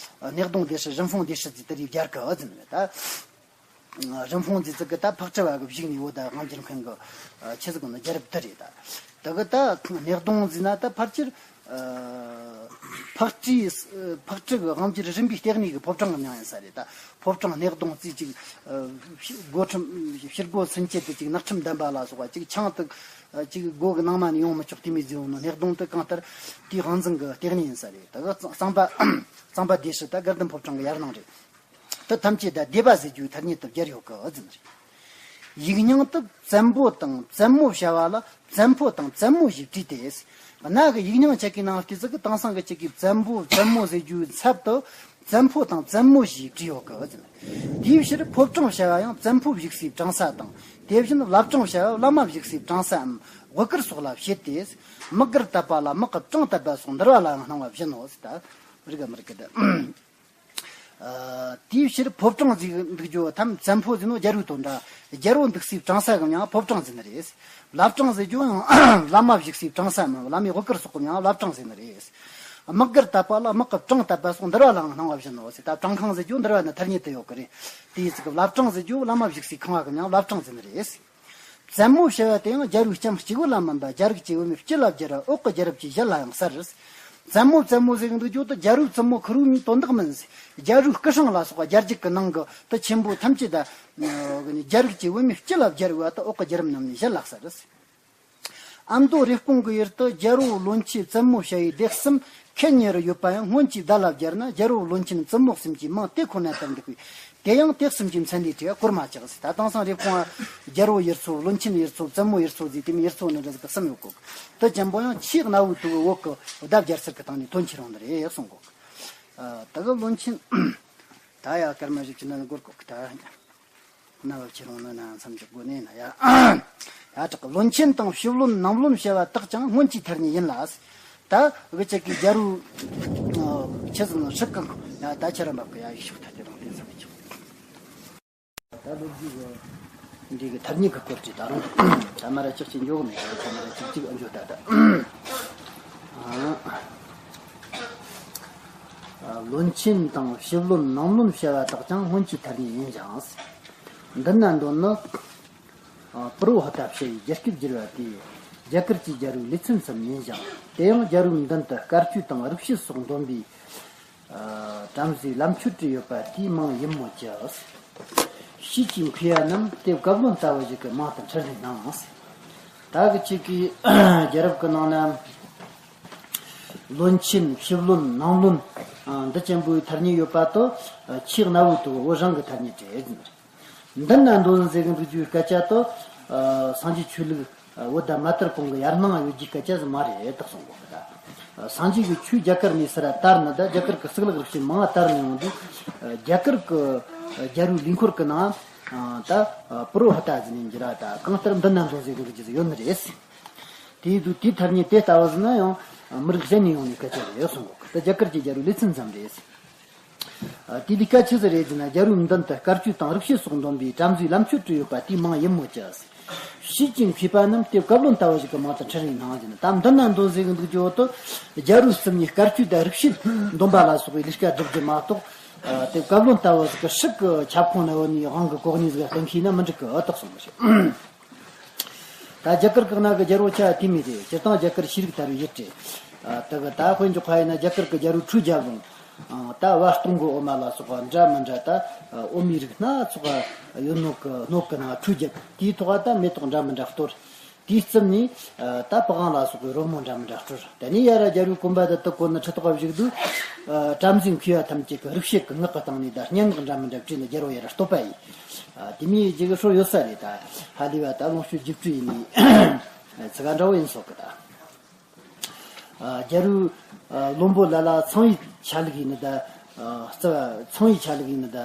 སྣེ་གདོང་སྡེ་སྲིད་རིན་སྤུངས་སྡེ་སྲིད་ཟེར་དེ་རིགས་སྦྱར་གི་ཨ་ཟེར་ནི་རེད་ད། རིན་སྤུངས་ཟེར་ཚིག་གི་ད་ཕག་གྲུ་བ་གི་བཞུགས་ནས་འོ་ད་དབང་སྒྱུར་མཁན་གི་ཆི་ཟིག་ནི་རྒྱལ་རབས་དེ་རེད་ད། ད་གི་ད་སྣེ་གདོང་ཟེར་ན་ད་ཕལ་ཆེར་ཕག་གྲུའི་ཕག་གྲུ་གི་དབང་སྒྱུར་རིམ་པའི་སྟེགས་གནས་གི་ཕོ་བྲང་གི་མྱིང་ཡིན་ས་རེད་ད། ཕོ་བྲང་སྣེ་གདོང་རྩིས་ཅིག་སྒོ་ཁྲིམས་ཕྱིར་སྒོ་སུན་ཆད་དུ་ཅིག་ནག་ཁྲིམས་ལྡན་པ་ལ་སོགས་པ་ཅིག་ཆང་དུ་ཅིག་སྒོ་གི་ནང་མ་ནས་ཡོང་མི་ཆོག་དེ་མོ་ཟེར་ཡོང་ནོ་སྣེ་གདོང་དུ་གང་ལྟར་དེའི་དབང་འཛིན་གི་ལྟེ་གནས་ཡིན་ས་རེད། ད་གི་གཙང་པ་གཙང་པ་སྡེ་སྲིད་ད་དགའ་ལྡན་ཕོ་བྲང་གི་ཡར་ནང་རེད། དེ་ཐམས་ཅད་ད་སྡེ་པ་ཟེར་རྒྱུའི་ཐ་སྙད་དུ་སྦྱར་ཡོད་གི་ཨ་ཟེར། ཡིག་རྙིང་དུ་བཙན་པོ་དང་བཙན་མོ་བྱ་བ་ལ་བཙན་ཕོ་དང་བཙན་མོ་ཞེས་བྲིས་ཏེ། གནའ་གི་ཡིག་རྙིང་ཆ་གི་ནང་བལྟས་ཚེ་གི་དེང་སང་གི་ཆ་གི་བཙན་པོ་བཙན་མོ་ཟེར་རྒྱུའི་ཚབ་ཏུ་བཙན་ཕོ་དང་བཙན་མོ་ཞེས་བྲིས་ཡོད་གི་ཨ་ཟེར། དེའི་ཕྱིར་ཕོ་བྲང་བྱ་བ་ཡང་བཙན་ཕོ་བཞུགས་སའི་བྲང་ས་དང་། དེ་བཞིན་བླ་བྲང་བྱ་བ་བླ་མ་བཞུགས་སའི་བྲང་སའམ་དབུ་གུར་སོགས་ལ་བྱེད་དེ། དམག་སྒར་དད་པ་ལ་དམག་གི་བྲང་དད་པ་སོགས་འདུལ་བ་ལའང་སྣང་བ་བཞིན་ནོ་ཟེར། ད་རིག་ག་མི་རིག་གི་ད། ཨ། དེའི་ཕྱིར་ཕོ་བྲང་ཟེར་འདུག་རྒྱུ་ཐམས་བཙན་ཕོ་ཟེར་ནོ་རྒྱལ་པོའི་དོན་དག་རྒྱལ་པོ་འདུག་སའི་བྲང་ས་གི་མྱིང་ཕོ་བྲང་ཟེར་ནི་རེད། བླ་བྲང་ཟེར་རྒྱུ་ཡང་བླ་མ་བཞུགས་སའི་བྲང་ས་མིན་བླ་མའི་དབུ་གུར་སོགས་གི་མྱིང་བླ་བྲང་ཟེར་ནི་རེད། དམག་སྒར་དད་པ་ལ་དམག་གི་བྲང་དད་པ་སོགས་འདུལ་བ་ལའང་སྣང་བ་བཞིན་ནོ་ཟེར། ད་བྲང་ཁང་ཟེར་རྒྱུ་འདུལ་བ་ནི་ཐ་སྙད་དུ་ཡོད་གི་རེད། དེའི་ཚིག་གི་བླ་བྲང་ཟེར་རྒྱུ་བླ་མ་བཞུགས་སའི་ཁང་བ་གི་མྱིང་བླ་བྲང་ཟེར་ནི་རེད། བཙན་མོ་བྱ་བ་དེ་ཡང་རྒྱལ་པོའི་ལྕམ་གཅིག་པུ་ལ་མིན་པ་རྒྱལ་རིགས་ཀྱི་བུད་མེད་སྤྱི་ལ་སྦྱར་བ་འོག་གི་རྒྱལ་རབས་ཀྱི་གཞི་ལ་ཡང་གསལ། བཙན་མོ་བཙན་མོ་ཟེར་གི་འདུག་རྒྱུ་དེ་རྒྱལ་པོའི་བཙུན་མོ་ཁེར་བོ་མིའི་དོན་དག་མིན། རྒྱལ་པོའི་སྐུ་སྲུང་ལ་སོགས་པ་རྒྱལ་རྒྱུད་ཀྱི་ནང་གི་དེ་ཆེན་པོ་ཐམས་ཅད་ད་རྒྱལ་རིགས་ཀྱི་བུད་མེད་སྤྱི་ལ་སྦྱར་བ་དེ་འོག་གི་རྒྱལ་རབས་རྣམས་ནས་གཞི་ལ་གསལ། ཨ་མདོ་རེབ་གོང་གི་ཡུལ་དུ་རྒྱལ་པོ་བློན་ཆེན་བཙུན་མོ་བྱ་བའི་སྡེ་གསུམ་ཁེད་གཉིས་རུ་ཡོད་པ་ཡང་སྔོན་གྱི་བརྡ་ལ་སྦྱར་ན་རྒྱལ་པོ་བློན་ཆེན་བཙུན་མོ་གསུམ་གྱི་མིང་དེ་ཁོ་ན་ལྟར་འདུག་པས། དེ་ཡང་དེ་གསུམ་གྱི་མཚན་ལས་བྲིས་པ་གོར་མ་ཆག་ཟེར། ད་དེང་སང་རེབ་གོང་བ་རྒྱལ་པོ་ཡུལ་ཚོ་བློན་ཆེན་ཡུལ་ཚོ་བཙུན་མོ་ཡུལ་ཚོ་ཟེར་དེ་མིན་ཡུལ་ཚོ་ནི་འདྲ་ཟིག་གསུམ་ཡོད་གོ། དེ་ཅན་པོ་ཡང་ཆེས་གནའ་བོའི་དུ་བོ་བོད་ཀྱི་བརྡ་སྦྱར་ཚུལ་གྱི་སྟེང་ནས་ཐོན་ཁྱེར་ཡོང་ནི་རེད་གསུང་གོ། ད་གི་བློན་ཆེན་ད་ཡ་སྐར་མ་བཞི་བཅུ་ན་ནི་གོར་གོ་གི་ད། ན་བ་ཁྱེད་རང་ནི་ན་མཚམས་འཇོག་དགོས་ནས་ན་ཡ། ཡ་དྲག་གི་བློན་ཆེན་དང་ཕྱི་བློན་ནང་བློན་བྱ་བ་དག་ཀྱང་སྔོན་གྱི་ཐ་སྙད་ཡིན་ལ། ད་གི་ཅག་གི་རྒྱལ་པོ་ཆི་ཟིག་ནང་ཧྲིག་གང་ཡ་ད་ཁྱེད་རང་འབབ་གི་ཡ་ཡིག་ཤོག་ཐ་དེ་རང་དེ་མཚམས་འཇོག་ད་ལོ་རྒྱུས་གི་འདི་གི་ཐ་སྙད་གི་སྐོར་གྱི་ད་རུང་ད་མ་ར་ཅག་ཅིག་འཇོག་གི་མེད་ཀྱང་ད་མ་ར་ཅིག་ཅིག་ཨ་འཇོག་ད་ད། ཨ། བློན་ཆེན་དང་ཕྱི་བློན་ནང་བློན་བྱ་བ་དག་ཀྱང་སྔོན་གྱི་ཐ་སྙད་ཡིན་ཀྱང་། མདུན་ན་འདོན་ནི། ཨ། པུ་རོ་ཧི་ཏ་བྱ་བའི་རྒྱ་སྐད་བསྒྱུར་བ་དེ་རྒྱ་གར་གྱི་རྒྱལ་པོའི་ལེ་ཚན་ཙམ་ཡིན་ཀྱང་དེ་ཡང་རྒྱལ་པོའི་མདུན་དུ་དཀར་ཆོས་དང་རིག་བྱེད་སོགས་འདོན་པའི། ཨ། བྲམ་ཟེའི་ལམ་མཆོད་བྲིས་ཡོད་པ་དེའི་མིང་ཡིན་མོད་ཀྱི། ཕྱིས་ཀྱི་མཁས་པ་རྣམས་དེ་བཀའ་བློན་ལྟ་བུ་ཞིག་གི་མིང་དུ་འཁྲུལ་ནས་སྣང་། ད་གི་ཅིག་གི་རྒྱལ་རབས་ཀྱི་ནང་ན་བློན་ཆེན་ཕྱི་བློན་ནང་བློན། ཨ། འདི་ཅན་པོའི་ཐ་སྙད་ཡོད་པ་དེ་ཆེས་གནའ་བོའི་དུ་བོད་རང་གི་ཐ་སྙད་རེད། མདུན་ན་འདོན་ཟེར་གི་འདུག་རྒྱུའི་སྐད་ཆ་དེ། ཨ། སངས་རྒྱས་ཆོས་ལུགས། ཨ། བོད་དང་མ་དར་གོང་གི་ཡར་སྣང་ཡོད་རྒྱུའི་སྐད་ཆ་ཟིག་མ་རེད་དག་གསུང་གོ་གི་ད། ཨ། སངས་རྒྱས་ཀྱི་ཆོས་རྒྱ་གར་ནས་སུ་ར་དར་ནི་ད་རྒྱ་གར་གྱི་གཙུག་ལག་རིག་བྱེད་མང་བ་དར་ནས་ཡོང་དུས། ཨ། རྒྱ་གར་གྱི་རྒྱལ་པོའི་ལུས་འཁོར་གྱི་ནང་། ཨ། ད། ཨ། པུ་རོ་ཧི་ཏ་ཟེར་ནས་འགྱུར་བ་ད་གང་ལྟར་མདུན་ན་འདོན་ཟེར་གི་འདུག་རྒྱུ་ཟིག་ཡོད་ནི་རེད། དེའི་དུས་དེའི་ཐ་སྙད་དེ་ལྟ་བུ་ཟིག་ན་ཡང་མི་རིགས་གཞན་ནས་ཡོང་ནས་སྐད་ཆ་རེད་གསུང་གོ་གི་ད་རྒྱ་གར་གྱི་རྒྱལ་པོའི་ལེ་ཚན་ཙམ་རེད། ཨ། དེ་ལས་ཀ་ཆི་ཟིག་རེད་ཟེར་ན་རྒྱལ་པོའི་མདུན་དུ་དཀར་ཆོས་དང་རིག་བྱེད་སོགས་འདོན་པའི་བྲམ་ཟེའི་ལམ་མཆོད་བྲིས་ཡོད་པ་དེའི་མིང་ཡིན་མོད་ཀྱི། ཕྱིས་ཀྱི་མཁས་པ་རྣམས་དེ་བཀའ་བློན་ལྟ་བུ་ཞིག་གི་མིང་དུ་འཁྲུལ་རེ་སྣང་ཟེར་ན་ད་མདུན་ན་འདོན་ཟེར་གི་འདུག་རྒྱུ་བོ་དེ་རྒྱལ་པོའི་རྩིབས་ནས་དཀར་ཆོས་དང་རིག་བྱེད་འདོན་པ་ལ་སོགས་པའི་ལས་ཀ་སྒྲུབ་རྒྱུ་མ་གཏོགས། ཨ། དེ་བཀའ་བློན་ལྟ་བུ་ཞིག་གི་ཧྲིག་གི་ཁྱབ་ཁོངས་ན་ཡོད་ནི་དབང་གི་གོ་གནས་ཟིག་གཏོང་མཁན་ན་མི་འགྲིག་གི་ཨ་དག་གསུངས་པ་རེད། ད་རྒྱ་གར་གི་ནང་གི་རྒྱལ་པོ་ཆ་དེ་མི་རེད། སྤྱིར་བཏང་རྒྱ་གར་ཤེས་རིག་དར་བའི་ཡུལ་རེད། ཨ། དེ་གི་ད་དཔེ་འཇོག་པ་ཡིན་ན་རྒྱ་གར་གི་རྒྱལ་པོ་ཁྲུའུ་རྒྱལ་པོ། ཨ། ད་བ་སྟོང་གི་འོ་མ་ལ་སོགས་པ་འདྲ་མི་འདྲ་ད། ཨ། འོ་མའི་རིགས་སྣ་ཚོགས་ཡོད་ནོ་གི་སྣོད་གི་ནང་ཁྲུའུ་རྒྱབ་དེའི་ཐོག་ད་མེ་ཏོག་འདྲ་མི་འདྲ་གཏོར། དེའི་རྩིབས་ནས། ཨ། ད་པི་ཝང་ལ་སོགས་པའི་རོལ་མོ་འདྲ་མི་འདྲ་དཀྲོལ། དེ་ནས་ཡར་རྒྱལ་པོའི་གོན་པ་དེ་དག་གོན་ནས་ཁྲི་ཐོག་ག་བཞུགས་དུས། ཨ། བྲམ་ཟེ་མཁས་པ་ཐམས་ཅད་ཀྱིས་རིག་བྱེད་ཀྱི་ངག་གི་སྟེང་ནས་ད་སྙན་ངག་འདྲ་མི་འདྲ་བྲིས་ནས་རྒྱལ་པོ་ཡར་བསྟོད་པ་ཡིན། ཨ། དེ་མིན་ཡི་གེ་གི་སྲོལ་ཡོད་ས་རེད་ད། ཧ་ལས་པ་ད་ལོངས་སྤྱོད་རྒྱུགས་སྤྲོད་ཡིན་ནི། ཚིག་འདྲ་བོ་ཡིན་སོགས་ཀྱི་ད། ཨ། རྒྱལ་པོའི། ཨ། བློན་པོ་ལ་ལ་ཚངས་པའི་ཆ་ལུགས་ཡིན་ནི་ད། ཨ། རྩ་བ་ཚངས་པའི་ཆ་ལུགས་ཡིན་ནི་ད།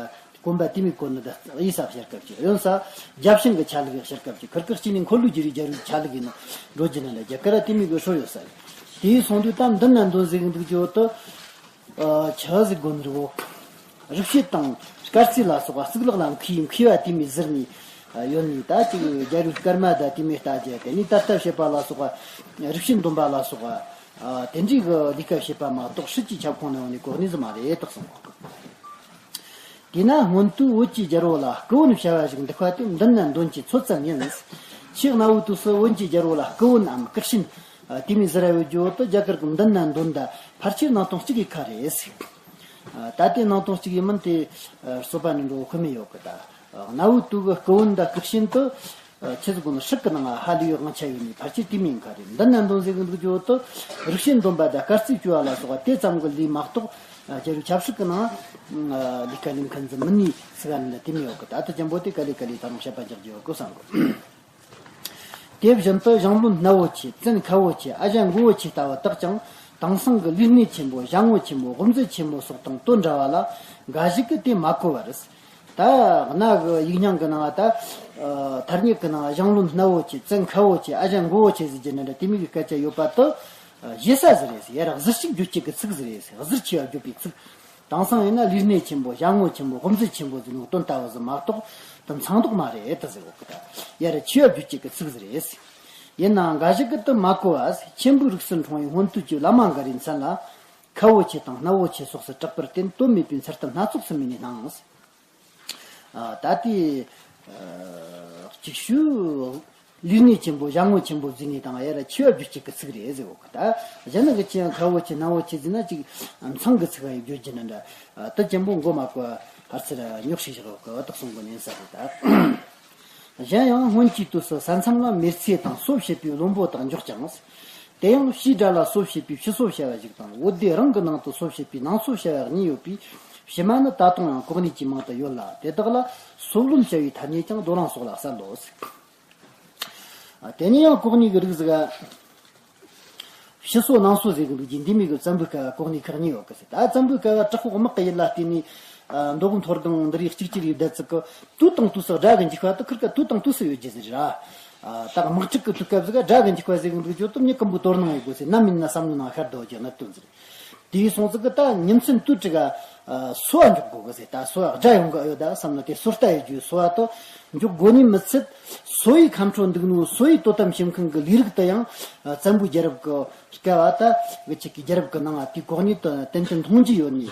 གོན་པ་དེ་མོ་གོན་ནི་ད་གཡས་ས་ཕྱེད་ཀ་གཅིག་གཡོན་ས་རྒྱབ་བྱང་གི་ཆ་ལུགས་ཕྱེད་ཀ་གཅིག་ཁིར་ཁིར་གཅིག་ནས་འཁོར་ལོས་སྒྱུར་བའི་རྒྱལ་པོའི་ཆ་ལུགས་ཡིན་ནི་འགྲོ་རྒྱུ་ནི་ལ་རྒྱ་གར་དེ་མོ་གི་སྲོལ་ཡོད་ས་རེད། དེའི་སོང་དུས་ད་མདུན་ན་འདོན་ཟེར་གི་འདུག་རྒྱུ་བོ་དེ། ཨ། ཆི་ཟིག་དགོན་རི་བོ། རིག་བྱེད་དང་སྐར་རྩིས་ལ་སོགས་པ་གཙུག་ལག་ལ་མཁས་མཁས་པ་དེ་མོ་ཟུར་ནས་ཡོད་ནི་ད་ཅིག་རྒྱལ་པོའི་སྐར་མ་ད་དེ་མོ་ལྟ་རྒྱུ་དེ་ནས་ད་ལྟ་བྱེད་པ་ལ་སོགས་པ་རིག་བྱེད་འདོན་པ་ལ་སོགས་པ། ཨ། དེ་འདྲའི་གི་ལས་ཀ་བྱེད་པ་མ་གཏོགས་སྲིད་ཀྱི་ཁྱབ་ཁོངས་ན་ཡོད་ནི་གོ་གནས་ཟིག་མ་རེད་དག་གསུངས། དེས་ན་སྔོན་དུས་བོད་ཀྱི་རྒྱལ་པོ་ལ་སྐུ་བོན་བྱ་བ་ཞིག་འདུག་པ་དེ་མདུན་ན་འདོན་གྱི་ཚོད་ཙམ་ཡིན། ཆེས་གནའ་བོའི་དུས་སུ་བོན་གྱི་རྒྱལ་པོ་ལ་སྐུ་བོན་ནམ་སྐུ་ཤིན། ཨ། དེ་མོ་ཟེར་ར་ཡོད་རྒྱུ་བོ་དེ་རྒྱ་གར་གྱི་མདུན་ན་འདོན་ད་ཕལ་ཆེར་ནང་དོན་གཅིག་གི་ཁ་རེད། ཨ། ད་ལྟའི་ནང་དོན་གཅིག་ཡིན་མིན་དེ། ཨ། རྩོད་པ་ནས་འགྲོ་ཁོམ་མེ་ཡོད་གི་ད། ཨ། གནའ་བོའི་དུས་ཀྱི་སྐུ་བོན་དང་སྐུ་ཤིན་དེ། ཨ། ཆི་ཟིག་གོ་ནི་ཧྲིག་གི་ནང་ཧ་ལས་པའི་དབང་ཆ་ཡོད་ནི་ཕལ་ཆེར་དེ་མོ་ཡིན་ཁ་རེད། མདུན་ན་འདོན་ཟེར་གི་འདུག་རྒྱུ་བོ་དེ་རིག་བྱེད་འདོན་པ་དང་སྐར་རྩིས་བཅོ་བ་ལ་སོགས་པ་དེ་ཙམ་གྱི་ལས་མ་གཏོགས། ཨ། རྒྱལ་པོའི་ཆབ་སྲིད་ཀྱི་ནང་། ཨ། ལས་ཀ་ལས་མཁན་ཟིག་མིན་ནི་ཟིག་ག་ནི་ལ་དེ་མོ་ཡོད་གི་ད། ད་ཅན་པོ་དེ་ག་ལེ་ག་ལེ་ད་རུང་བཤད་པ་རྒྱག་རྒྱུ་ཡོད་གི་བསམ་གི། དེ་བཞིན་དུ་ཞང་བློན་སྣ་བོ་ཆེ་བཙན་ཁ་བོ་ཆེ་ཨ་ཞང་མགོ་བོ་ཆེ་ལྟ་བུ་དག་ཀྱང་དེང་སང་གི་ལུས་གནད་ཆེན་པོ་ཞྭ་ངོ་ཆེན་པོ་དབུ་མཛད་ཆེན་པོ་སོགས་དང་དོན་འདྲ་བ་ལ་འགའ་ཞིག་གིས་དེ་མ་གོ་བར། ད་གནའ་གི་ཡིག་རྙིང་གི་ནང་ད། ཨ། ཐ་སྙད་ཀྱི་ནང་ཞང་བློན་སྣ་བོ་ཆེ་བཙན་ཁ་བོ་ཆེ་ཨ་ཞང་མགོ་བོ་ཆེ་ཟེར་རྒྱུ་འདྲ་འདྲ་དེ་མོ་གི་སྐད་ཆ་ཡོད་པ་དེ། ཨ། ཞེ་ས་ཟིག་རེད་ཟེར། ཡར་ཟུར་ཞིག་བརྗོད་བྱེད་ཀྱི་ཚིག་ཟིག་རེད་ཟེར། ཟུར་ཆེ་བ་བརྗོད་པའི་ཚིག་དེང་སང་ཡིན་ན་ལུས་གནད་ཆེན་པོ་ཞྭ་ངོ་ཆེན་པོ་དབུ་མཛད་ཆེན་པོ་ཟེར་ནོ་དོན་ལྟ་བུ་ཟིག་མ་གཏོགས་དེ་མཚང་འདོགས་མ་རེད་དེ་ཟེར་གོ་གི་ད། ཡར་ཆེ་བ་བརྗོད་བྱེད་ཀྱི་ཚིག་ཟིག་རེད། ཡིན་ནའང་འགའ་ཞིག་གིས་དེ་མ་གོ་བ། མཆན་བུ་རིགས་སུ་འཁྲུངས་པའི་སྔོན་དུས་ཀྱི་བླ་མ་འགའ་རེའི་མཚན་ལ་ཁ་བོ་ཆེ་དང་སྣ་བོ་ཆེ་སོགས་སུ་གྲགས་པར་བརྟེན་དོན་མེད་པའི་མཚར་གཏམ་སྣ་ཚོགས་སུ་མིན་ནས་སྣང་། ཨ། ད་དེ། ཨ། གཅིག་ཤོས། ལུས་གནད་ཆེན་པོ་ཞྭ་ངོ་ཆེན་པོ་ཟེར་ནས་དང་ཡར་ཆེ་བ་བརྗོད་བྱེད་ཀྱི་ཚིག་རེད་ཟེར་གོ་གི་ད། གཞན་ནི་གི་ཆེ་ཡང་ཁ་བོ་ཆེ་སྣ་བོ་ཆེ་ཟེར་ན་ཅིག་མཚང་གི་ཚིག་ག་ཡི་བརྗོད་རྒྱུ་ནི་འདྲ། ཨ། དེ་ཅན་པོ་མགོ་མ་གོ་བ་ཧར་ཚུར་རྙོག་ཤིག་བཞག་གི་ཨོ་དག་གསུང་གི་ནན་ས་རེད་ད། གཞན་ཡང་སྔོན་གྱི་དུས་སུ་ས་མཚམས་ལ་མེལ་ཚེ་དང་གསོ་བྱེད་པའི་བློན་པོ་དག་འཇོག་ཀྱང་། དེ་ཡང་བྱིའུ་དགྲ་ལ་གསོ་བྱེད་པའི་བྱི་གསོ་བྱ་བ་ཞིག་དང་བོད་སྡེ་རང་གི་ནང་དུ་གསོ་བྱེད་པའི་ནང་གསོ་བྱ་བ་གཉིས་ཡོད་པས་བྱེ་མ་ནི་ད་དུང་ཡང་གོ་གནས་ཀྱི་མིང་དུ་ཡོད་ལ་དེ་དག་ལ་གསོ་བློན་བྱ་བའི་ཐ་སྙད་ཀྱང་རྡོ་རིང་སོགས་ལ་གསལ་ལོ། ཨ། དེ་ནས་ཡང་གོ་གནས་ཀྱི་རིགས་ཟིག་ག་བྱི་གསོ་ནང་གསོ་ཟེར་གི་འདུག་རྒྱུ་འདི་མོ་གི་བཙན་པོའི་སྐབས་གོ་གནས་ཁག་གཉིས་ཡོད་གི་ཟེར། ད་བཙན་པོའི་སྐབས་བྲག་ཕུག་དམག་གི་ཡུལ་ལ་བརྟེན་ནས་ མདོ་དབུས་མཐོ་སྒང་འདི་རིགས་གཅིག་གྱུར་ཡོད་བསྡད་ཚིག་གི་དུས་དང་དུས་སུ་དགྲ་གི་འཇིགས་པ་དུ་ཁིར་ཀ་དུས་དང་དུས་སུ་ཡོད་རྒྱུ་ཟེར་ར། ད་དམག་འཁྲུག་གི་དུས་སྐབས་ཟིག་དགྲ་གི་འཇིགས་པ་ཟེར་གི་འདུག་རྒྱུ་དུ་མྱི་ཀུན་པོ་དོ་སྣང་ཡོད་དགོས་ཟེར། ནམ་ཡིན་ན་བསམ་བློའི་ནང་ཤར་དོ་རྒྱུ་གནད་དོན་ཟེར། དེའི་སོང་ཚིག་གི་ད་ཉིན་མཚན་དུས་དྲུག་ག་སོ་བ་འཇོག་དགོས་གི་ཟེར། ད་སོ་བ་དགྲ་ཡོང་གི་ཡོད་ད་བསམ་ན་དེ་སོ་ལྟ་ཡོད་རྒྱུ་སོ་བ་དུ་འཇོག་དགོས་ནི་མི་ཚད། སོ་ཡི་ཁམས་ཁྲོ་འདུག་ནོ་སོ་ཡི་དོ་དམ་བྱེད་མཁན་གི་ལས་རིགས་དུ་ཡང་བཙན་པོའི་རྒྱལ་རབས་གི་སྐབས་བ་ད་གི་ཆེ་གི་རྒྱལ་རབས་གི་ནང་ང་དེའི་གོ་གནས་དུ་ཏན་ཏན་མཐོང་རྒྱུ་ཡོད་ནི།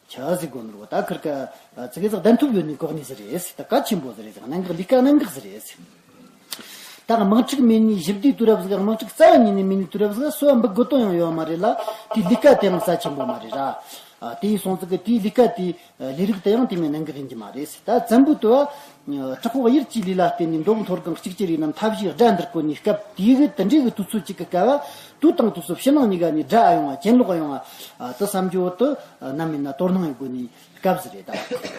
ཆ་ཟིག་གོ་ནོ་ད་ཁིར་ཀ་ཙི་གེ་ཟིག་གདན་ཐོབ་ཡོད་ནི་གོ་གནས་ཟིག་རེད་ཟེར། ད་གལ་ཆེན་པོ་ཟིག་རེད་ཟེར། གནད་འགག་ལས་ཀ་གནད་འགག་ཟིག་རེད་ཟེར། ད་དམག་འཁྲུག་མེད་ནི་ཞི་བདེའི་དུས་རབས་ཟིག་དམག་འཁྲུག་རྩ་བ་ཉིད་ནས་མེད་ནི་དུས་རབས་ཟིག་སོ་བ་འབུད་དགོས་དོན་ཡང་ཡོད་མ་རེད་ལ། དེའི་ལས་ཀ་དེ་ཡང་རྩ་ཆེན་པོ་མ་རེད་ར། དེའི་སོང་ཙི་གི་དེའི་ལས་ཀ་དེའི་ལས་རིགས་དེ་ཡང་དེ་མིན་གནད་འགག་ཡིན་གྱི་མ་རེད་ཟེར། ད་བཙན་པོའི་དུས་བ་དྲག་པོ་གཡེར་གྱི་ལས་ལ་བརྟེན་ནས་མདོ་དབུས་མཐོ་སྒང་གཅིག་གྱུར་ཡིན་ནམ་མཐའ་བཞིའི་དགྲ་འདིར་བཀོད་ནས་སྐབས་དེའི་གི་དེ་འདྲའི་གི་དུས་ཚོད་གཅིག་གི་སྐབས་བ་དུས་དང་དུས་སུ་ཕྱི་ནང་གཉིས་ཀ་ནས་དགྲ་ཨ་ཡོང་བ་གྱེན་ལོག་ཨ་ཡོང་བ་དུ་བསམ་རྒྱུ་བོ་དུ་ནམ་ཡིན་ན་དོ་སྣང་ཡོད་དགོས་ནི་སྐབས་ཟིག་རེད་ད།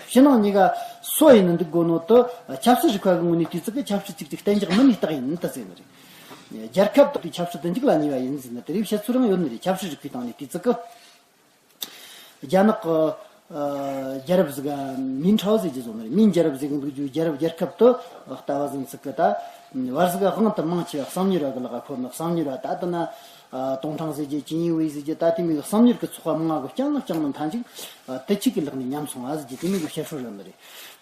ཕྱི་ནང་གཉིས་ཀ་སོ་ཡིན་ནི་འདུག་དགོས་ནོ་དུ་ཆབ་སྲིད་རིག་པ་གི་ངོས་ནས་དུས་ཚིགས་ཀྱི་ཆབ་སྲིད་གཅིག་གཅིག་གཏན་འཇགས་མིན་ནི་རྟགས་ཡིན་ནི་ད་ཟེར་ནི་རེད། རྒྱལ་ཁབ་དག་དུས་ཆབ་སྲིད་དུ་འཇིག་ལ་ཉེ་བ་ཡིན་ཟེར་ནི་དེ་རིགས་བཤད་ཚུལ་རང་ཡོད་ནི་རེད། ཆབ་སྲིད་རིག་པའི་སྟེང་ནས་དུས་ཚིགས་ཀྱི་རྒྱ་ནག་གི་རྒྱལ་རབས་ཟིག་ག་མིན་ཁྲའོ་ཟེར་གྱི་བཟོ་ནི་རེད། མིན་རྒྱལ་རབས་ཟེར་གི་འདུག་རྒྱུ་རྒྱལ་རབས་རྒྱལ་ཁབ་དུ་ལྟ་བ་ཟིན་ཚིག་གི་ད་བར་ཟིག་ག་དབང་དུ་མང་ཆེ་བ་གསང་མྱུལ་བ་གི་ལག་ག་ཁོར་ནི། གསང་མྱུལ་བ་ད་ལྟ་ན་ཏུང་ཁྲང་ཟེར་གྱི་ཅིན་ཡི་ཝེ་ཟེར་གྱི་ད་དེ་མོ་གི་གསང་མྱུལ་གི་ཚོགས་པ་མང་གི་རྐྱང་ལ་རྐྱང་ལ་མཐའ་མཇུག་དུ་ཆི་གི་ལག་ནས་ཉམས་སོང་བ་ཟེར་གྱི་དེ་མོ་གི་བཤད་སྲོལ་ཡོད་ནི་རེད།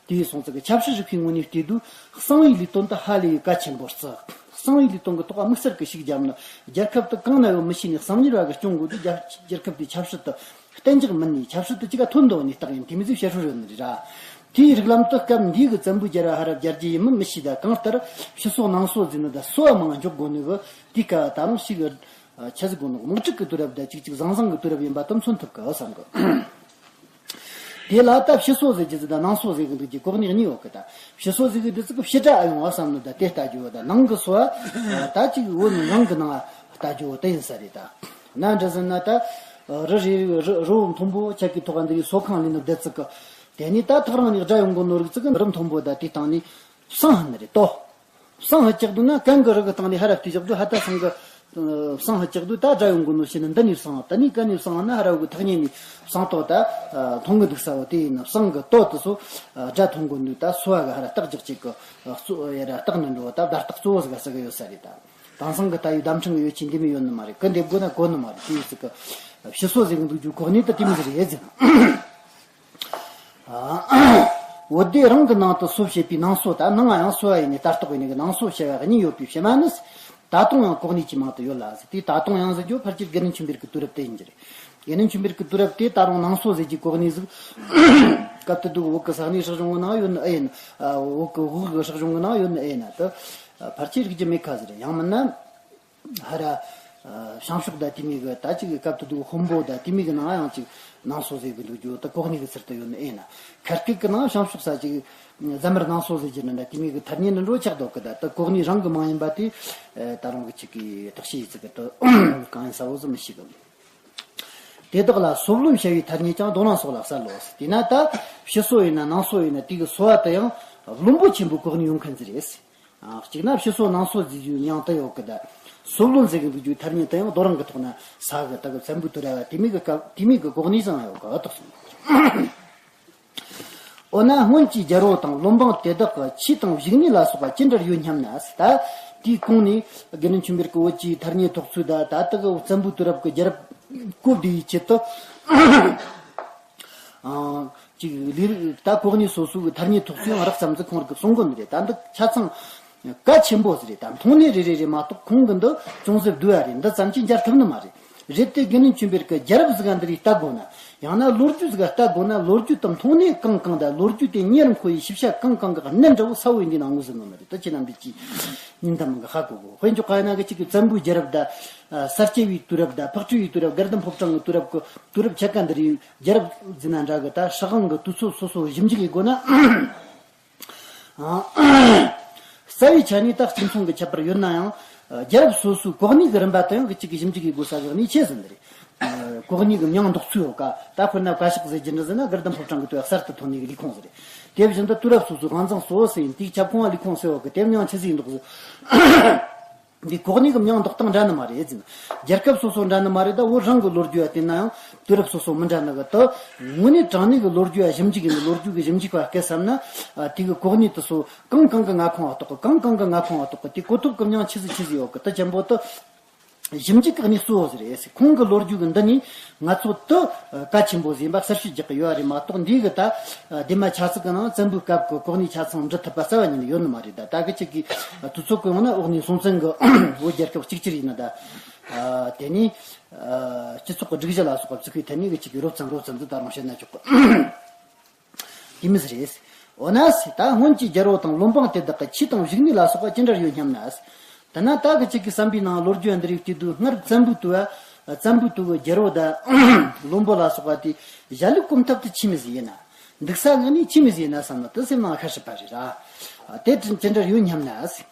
དེའི་སོང་ཙི་གི་ཆབ་སྲིད་རིག་པའི་ངོས་ནས་བལྟས་དུས་གསང་བའི་ལས་དོན་དུ་ཧ་ལས་གལ་ཆེན་པོ་བརྩི། གསང་བའི་ལས་དོན་གི་ཐོག་དམིགས་བསལ་གི་ཤུགས་བརྒྱབ་ན་རྒྱལ་ཁབ་དུ་གང་ན་ཡོད་མི་ཤེས་ནས་གསང་མྱུལ་བ་གི་སྐྱོང་དགོས་དུས་རྒྱལ་རྒྱལ་ཁབ་དེའི་ཆབ་སྲིད་དུ་གཏན་འཇགས་མིན་ནས་ཆབ་སྲིད་དུ་ཅི་ག་ཐོན་འདུག་ནས་རྟགས་ཡིན་དེ་མི་ཚོས་བཤད་སྲོལ་ཡོད་ནི་རེད་ར། དེའི་རིགས་ལམ་དུ་སྐབས་འདིའི་གི་བཙན་པོའི་རྒྱལ་བ་ཧ་ར་རྒྱལ་རྒྱུ་ཡིན་མིན་མི་ཤེས། ད་གང་ལྟར་ཕྱི་སོ་ནང་སོ་ཟེར་ནི་ད་སོ་བ་མང་འཇོག་དགོས་ནི་གི་དེའི་སྐབས་ད་རུང་ཞིག་གི་ཆ་ཟིག་དགོས་ནོ་དམག་འཁྲུག་གི་དུས་རབས་ད་ཅིག་ཅིག་བཟང་བཟང་གི་དུས་རབས་ཡིན་པ་དུ་མཚོན་ཐུབ་གི་བསམ་གི། དེ་ལ་ད་ཕྱི་སོ་ཟེར་གྱི་ཟིག་དང་ནང་སོ་ཟེར་གི་འདུག་གི་གོ་གནས་གཉིས་ཡོད་གི། ད་ཕྱི་སོ་ཟེར་གི་འདི་ཚིག་གི་ཕྱི་དགྲ་ཨ་ཡོང་བ་བསམ་ནི་ད་དེ་ལྟ་རྒྱུ་བོ་ད་ནང་གི་སོ་ད་ཅིག་བོ་ནི་ནང་གི་ནང་ལྟ་རྒྱུ་བོ་དེ་ཡིན་ས་རེད། ད་ན་འདྲ་ཟེར་ན་ད་རི་རེ་རི་རི་བོ་མཐོན་པོ་ཆ་གི་ཐོག་འདི་གི་སོ་ཁང་ལས་ནི་བསྡད་ཚིག་གི། དེ་ནི་ད་ཐག་རིང་ནས་དགྲ་ཡོང་གོ་ནོ་རིག་ཚིག་གི་རི་མཐོན་པོ་ད་དེ་སྟེང་ནས་བསང་ཧ་ནི་རེད་དོ། བསང་ཧ་ལྕགས་དུས་ན་གན་གི་རི་གི་སྟེང་ནས་ཧ་ར་བལྟས་བཞག་དུས་ཧ་ད་སང་གི་བསང་ཧ་ལྕགས་དུས་ད་དགྲ་ཡོང་གི་ནོ་ཞེས་ནི་འདི་ནས་བསང་ད་ནི་གན་ནས་བསང་ན་ཧ་ར་བོ་གི་ཐག་ཉེ་ནས་བསང་ཏོ་ད་མཐོང་གི་འདུག་ས་བོ་དེ་ཡིན་ན་བསང་གི་ཏོ་དུ་སོ་དགྲ་མཐོང་གི་ནོ་ད་སོ་བ་གི་ཧ་ར་རྟགས་རྒྱག་ཅིག་གི་གཙོ་ཡ་ར་རྟགས་ནི་འགྲོ་ད་བརྡ་རྟགས་གཙོ་བོ་ཟིག་ག་ས་གི་ཡོད་ས་རེད། ད་དེང་སང་གི་ད་ཡོད་བརྡ་འཕྲིན་གི་ཡོད་ཆེ་འདི་མི་ཡོད་ནི་མ་རེད། གི་འདེབས་དགོས་ན་གོ་ནི་མ་རེད། དེ་ཡོད་ཚིག་གི་ཕྱི་སོ་ཟེར་གི་འདུག་རྒྱུ་གོ་གནས་ད་དེ་མི་ཟེར་ཡས་ཟེར། བོད་སྡེ་རང་གི་ནང་དུ་སོ་བྱེད་པའི་ནང་སོ་ད་ནང་ཡང་སོ་བ་ཡིན་ནས་ལྟ་རྟོག་ཡིན་ནས་ནང་སོ་བྱ་བ་གཉིས་ཡོད་པའི་ཕྱི་མ་ནི། ད་དུང་ཡང་གོ་གནས་ཀྱི་མང་དུ་ཡོད་ལ་ཟེར། དེ་ད་དུང་ཡང་ཟེར་རྒྱུ་ཕལ་ཆེར་དགེ་འདུན་ཆོས་འཕེལ་གྱི་དུས་རབས་དེ་ཡིན་གྱི་རེད། དགེ་འདུན་ཆོས་འཕེལ་གྱི་དུས་རབས་དེ་ད་རུང་ནང་སོ་ཟེར་རྒྱུའི་གོ་གནས་ཟིག་སྐབས་དེ་དུས་བོད་ཀྱི་ས་གནས་སྲིད་གཞུང་གི་ནང་ཡོད་ནི་ཨེ་ཡིན། བོད་ཀྱི་བོད་ཀྱི་སྲིད་གཞུང་གི་ནང་ཡོད་ནི་ཨེ་ཡིན་ན་དུ་ཕལ་ཆེར་རིག་རྒྱུ་མེད་ཁ་ཟེར། ཡང་མིན་ན། ཧ་ར། བྱང་ཕྱོགས་ད་དེ་མོ་གི་ད་ཅིག་གི་སྐབས་དེ་དུས་དཔོན་པོ་ད་དེ་མོ་གི་ནང་ཡང་ཅིག་ནང་སོ་ཟེར་གི་འདུག་རྒྱུ་ད་གོ་གནས་གི་ཚུལ་དུ་ཡོད་ནི་ཨེ་ན། ཁ་སྐད་གི་ནང་བྱང་ཕྱོགས་ས་ཅིག་ཟམ་མར་ནང་སོ་ཟེར་གྱི་ནི་ད་དེ་མོ་གི་ཐ་སྙད་ནི་འགྲོ་ཆགས་འདུག་གི། ད་ད་གོ་གནས་རང་གི་མིང་ཡིན་པ་དེ་ད་རུང་གི་ཅིག་གི་བརྟག་དཔྱད་ཡིན་ཚུལ་གི་ད་གང་ཡིན་ས་བོ་ཟིག་མི་ཤེས་གི། དེ་དག་ལ་སོ་བློན་བྱ་བའི་ཐ་སྙད་ཀྱང་མདོ་ནང་སོགས་ལ་གསལ་ལོ། དེས་ན་ད་ཕྱི་སོ་ཡིན་ན་ནང་སོ་ཡིན་ན་དེ་གི་སོ་བ་དུ་ཡང་བློན་པོ་ཆེན་པོའི་གོ་གནས་ཡོང་མཁན་ཟིག་རེད། གཅིག་ན་ཕྱི་སོ་ནང་སོ་ཟེར་རྒྱུའི་མིང་དུ་ཡོད་གི། ད་སོ་བློན་ཟེར་གི་འདུག་རྒྱུའི་ཐ་སྙད་དུ་ཡང་རྡོ་རིང་གི་ཐོག་ན་ས་གི་ད་གི་བཙན་པོའི་དུས་ར་བ་དེ་མོ་གི་སྐབས་དེ་མོ་གི་གོ་གནས་བཟང་ཡོད་གི་དོགས་སོང་། འོ་ན་སྔོན་གྱི་རྒྱལ་པོ་དང་བློན་འབངས་དེ་དག་གི་ཆོས་དང་བཞུགས་གནས་ལ་སོགས་པ་ཅི་འདྲར་ཡོད་སྙམ་ན། ད་དེའི་གོང་ནས་དགེ་འདུན་ཆོས་འཕེལ་གྱི་བོད་ཀྱི་ཐ་སྙད་ཐོགས་ཚུལ་ད་ད་ལྟ་གི་བཙན་པོའི་དུས་རབས་ཀྱི་རྒྱལ་རབས་གོ་བདེ་བའི་ཆེད་དུ། ཨང་། ཅིག་ལས་རིགས་ད་གོ་གནས་སོ་སོའི་གི་ཐ་སྙད་ཐོགས་ཚུལ་ཡང་རགས་ཙམ་ཟིག་ཁོང་རིགས་གསུང་གི་ནི་རེད། ད་འདི་ཆ་ཚང་གལ་ཆེན་པོ་ཟིག་རེད། ད་མཐོང་སྣེ་རེ་རེ་རེད་མ་གཏོགས་ཁོང་གི་འདི་ཅུང་ཟད་བསྡུས་པ་རེད། འདི་ཙམ་གྱིས་འཇལ་ཐུབ་ནི་མ་རེད། རེད་དེ་དགེ་འདུན་ཆོས་འཕེལ་གི་རྒྱལ་རབས་ཟིག་ག་འདི་རིགས་ལྟ་དགོས་ན། ཡང་ན་ལོ་རྒྱུས་ཟིག་ག་ལྟ་དགོས་ན། ལོ་རྒྱུས་དང་མཐོང་སྣེ་གང་གང་དང་ལོ་རྒྱུས་དེ་ཉེ་རུ་འཁོར་བའི་ཞིབ་ཆ་གང་གང་གི་གནད་འདྲ་བོ་གསལ་བོ་ཡིན་དུས་ན་ངོས་ཟིན་ནོ་མ་རེད། ད་ཁྱེད་རྣམ་པས་ཀྱིས་ཉིན་ཐམ་གི་ཧ་གོ་གོ། དཔེ་འཇོག་ག་ཡིན་ན་གི་གཅིག་གི་བཙན་པོའི་རྒྱལ་རབས་ད་ས་སྐྱ་པའི་དུས་རབས་ད་ཕག་གྲུའི་དུས་རབས་དགའ་ལྡན་ཕོ་བྲང་གི་དུས་རབས་གི་དུས་རབས་ཆ་ག་འདི་རིགས་རྒྱལ་རབས་ཟེར་ན་འདྲ་གི། ད་སྲིད་དབང་གི་དུས་ཚོད་སོ་སོ་ཞིབ་འཇུག་ཡེད་དགོས་ན། རྩ་བའི་ཆ་ནས་ད་གཅིག་མཚུངས་ཀྱི་ཁྱད་པར་ཡོད་ན་ཡང་། རྒྱལ་རབས་སོ་སོའི་གོ་གནས་ཀྱི་རིམ་པ་དང་ཡང་གི་གཅིག་གི་ཞིབ་འཇུག་ཡེད་དགོས་ས་གི་གནས་ཆེ་ཟིན་རེད། གོ་གནས་ཀྱི་མིང་འདོགས་ཚུལ་ཡོད་ཀ། ད་དཔེར་ན་བཀའ་ཤག་ཟེར་རྒྱུ་འདྲ་ཟེར་ན་དགའ་ལྡན་ཕོ་བྲང་གི་དུས་གསར་དུ་ཐོན་ནས་ཀྱི་ལས་ཁུངས་ཟེར་རེད། དེ་བཞིན་དུ་དུས་རབས་སོ་སོའི་དབང་འཛིན་སོ་ཟེར་ཡིན་དེའི་ཁྱབ་ཁོངས་ལས་ཁུངས་ཟེར་ཡོད་ཀི། དེ་མིང་ཆི་ཟིག་འདོགས་ཟེར། འདི་གོ་གནས་ཀྱི་མིང་འདོགས་སྟངས་འདྲ་ནི་མ་རེད་ཟེར་ན། རྒྱལ་ཁབ་སོ་སོ་འདྲ་ནི་མ་རེད། ད་བོད་རང་གི་ལོ་རྒྱུས་ཡ་དེ་ན་ཡང་དུས་རབས་སོ་སོ་མི་འདྲ་ནི་གི། ད་དངོས་གནས་དྲང་གནས་ཀྱི་ལོ་རྒྱུས་ཡ་ཞིབ་འཇུག་ཡིན་ནི། ལོ་རྒྱུས་ཀྱི་ཞིབ་འཇུག་པ་སྐད་བསམ་ན། ཨ། དེ་གི་གོ་གནས་དེ་ཚོ་གང་གང་གི་མངའ་ཁོངས་ལ་གཏོགས་གི། གང་གང་གི་མངའ་ཁོངས་ལ་གཏོགས་གི། དེ་གོ་ཐོབ་ཀྱི་མིང་ཆི་ཟིག་ཆི་ཟིག་ཡོད་གི། ད་ཅན་པོ་ད་ཞིབ་འཇུག་གི་གནས་གཙོ་བོ་ཟིག་རེད་ཟེར། ཁོང་གི་ལོ་རྒྱུས་ཀྱི་འདི་ནས་ང་ཚོ་ད་གལ་ཆེན་པོ་ཟིག་ཡིན་པ་གསལ་བཤད་རྒྱག་གི་ཡོད་རེད་མ་གཏོགས། འདི་གི་ད་སྡེ་མ་ཆ་ཚིག་གི་ནང་བཙན་པོའི་སྐབས་ཀྱི་གོ་གནས་ཆ་ཚང་འབྲི་ཐུབ་པ་རྩ་བ་ཉིད་ནས་ཡོད་ནི་མ་རེད། ད་ད་གི་ཅིག་གི་དུས་ཚོད་ཀྱི་ཡོང་ན་འོག་ནས་སྲོང་བཙན་གྱི་བོད་རྒྱལ་ཁབ་གཅིག་གྱུར་ཡིན་ན། ད་དེ་ནས་སྤྱི་ཚོགས་ཀྱི་སྒྲིག་གཞི་ལ་སོགས་པ་བཙུགས་པའི་ཐད་ནས་གི་ཅིག་གི་རོབ་ཙམ་རོབ་ཙམ་ཟིག་ད་རུང་བཤད་ན་ཆོག་གི། དེ་མི་ཟེར་རེད། འོ་ན་ཟེར། ད་སྔོན་གྱི་རྒྱལ་པོ་དང་བློན་འབངས་དེ་དག་གི་ཆོས་དང་བཞུགས་གནས་ལ་སོགས་པ་ཅི་འདྲར་ཡོད་སྙམ་ན་ཟེར། ད་ན་ད་གི་ཅིག་གི་བསམ་པའི་ནང་ལོ་རྒྱུས་འདི་རིགས་བལྟས་དུས། སྔར་བཙན་པོའི་དུས་བ། བཙན་པོའི་དུས་ཀྱི་རྒྱལ་པོ་དང་བློན་པོ་ལ་སོགས་པ་དེ་གཞལ་ལུགས་གོམ་སྟབས་དེ་ཆི་མི་ཟིག་ཡིན་ན། འདུག་ས་ངོས་ནས་ཆི་མི་ཟིག་ཡིན་ན་བསམ་ན། དེ་སེམས་ནང་ཁ་སྲིད་པ་རེད་ར། དེ་ཅི་འདྲར་ཡོད་སྙམ་ན་ཟེར།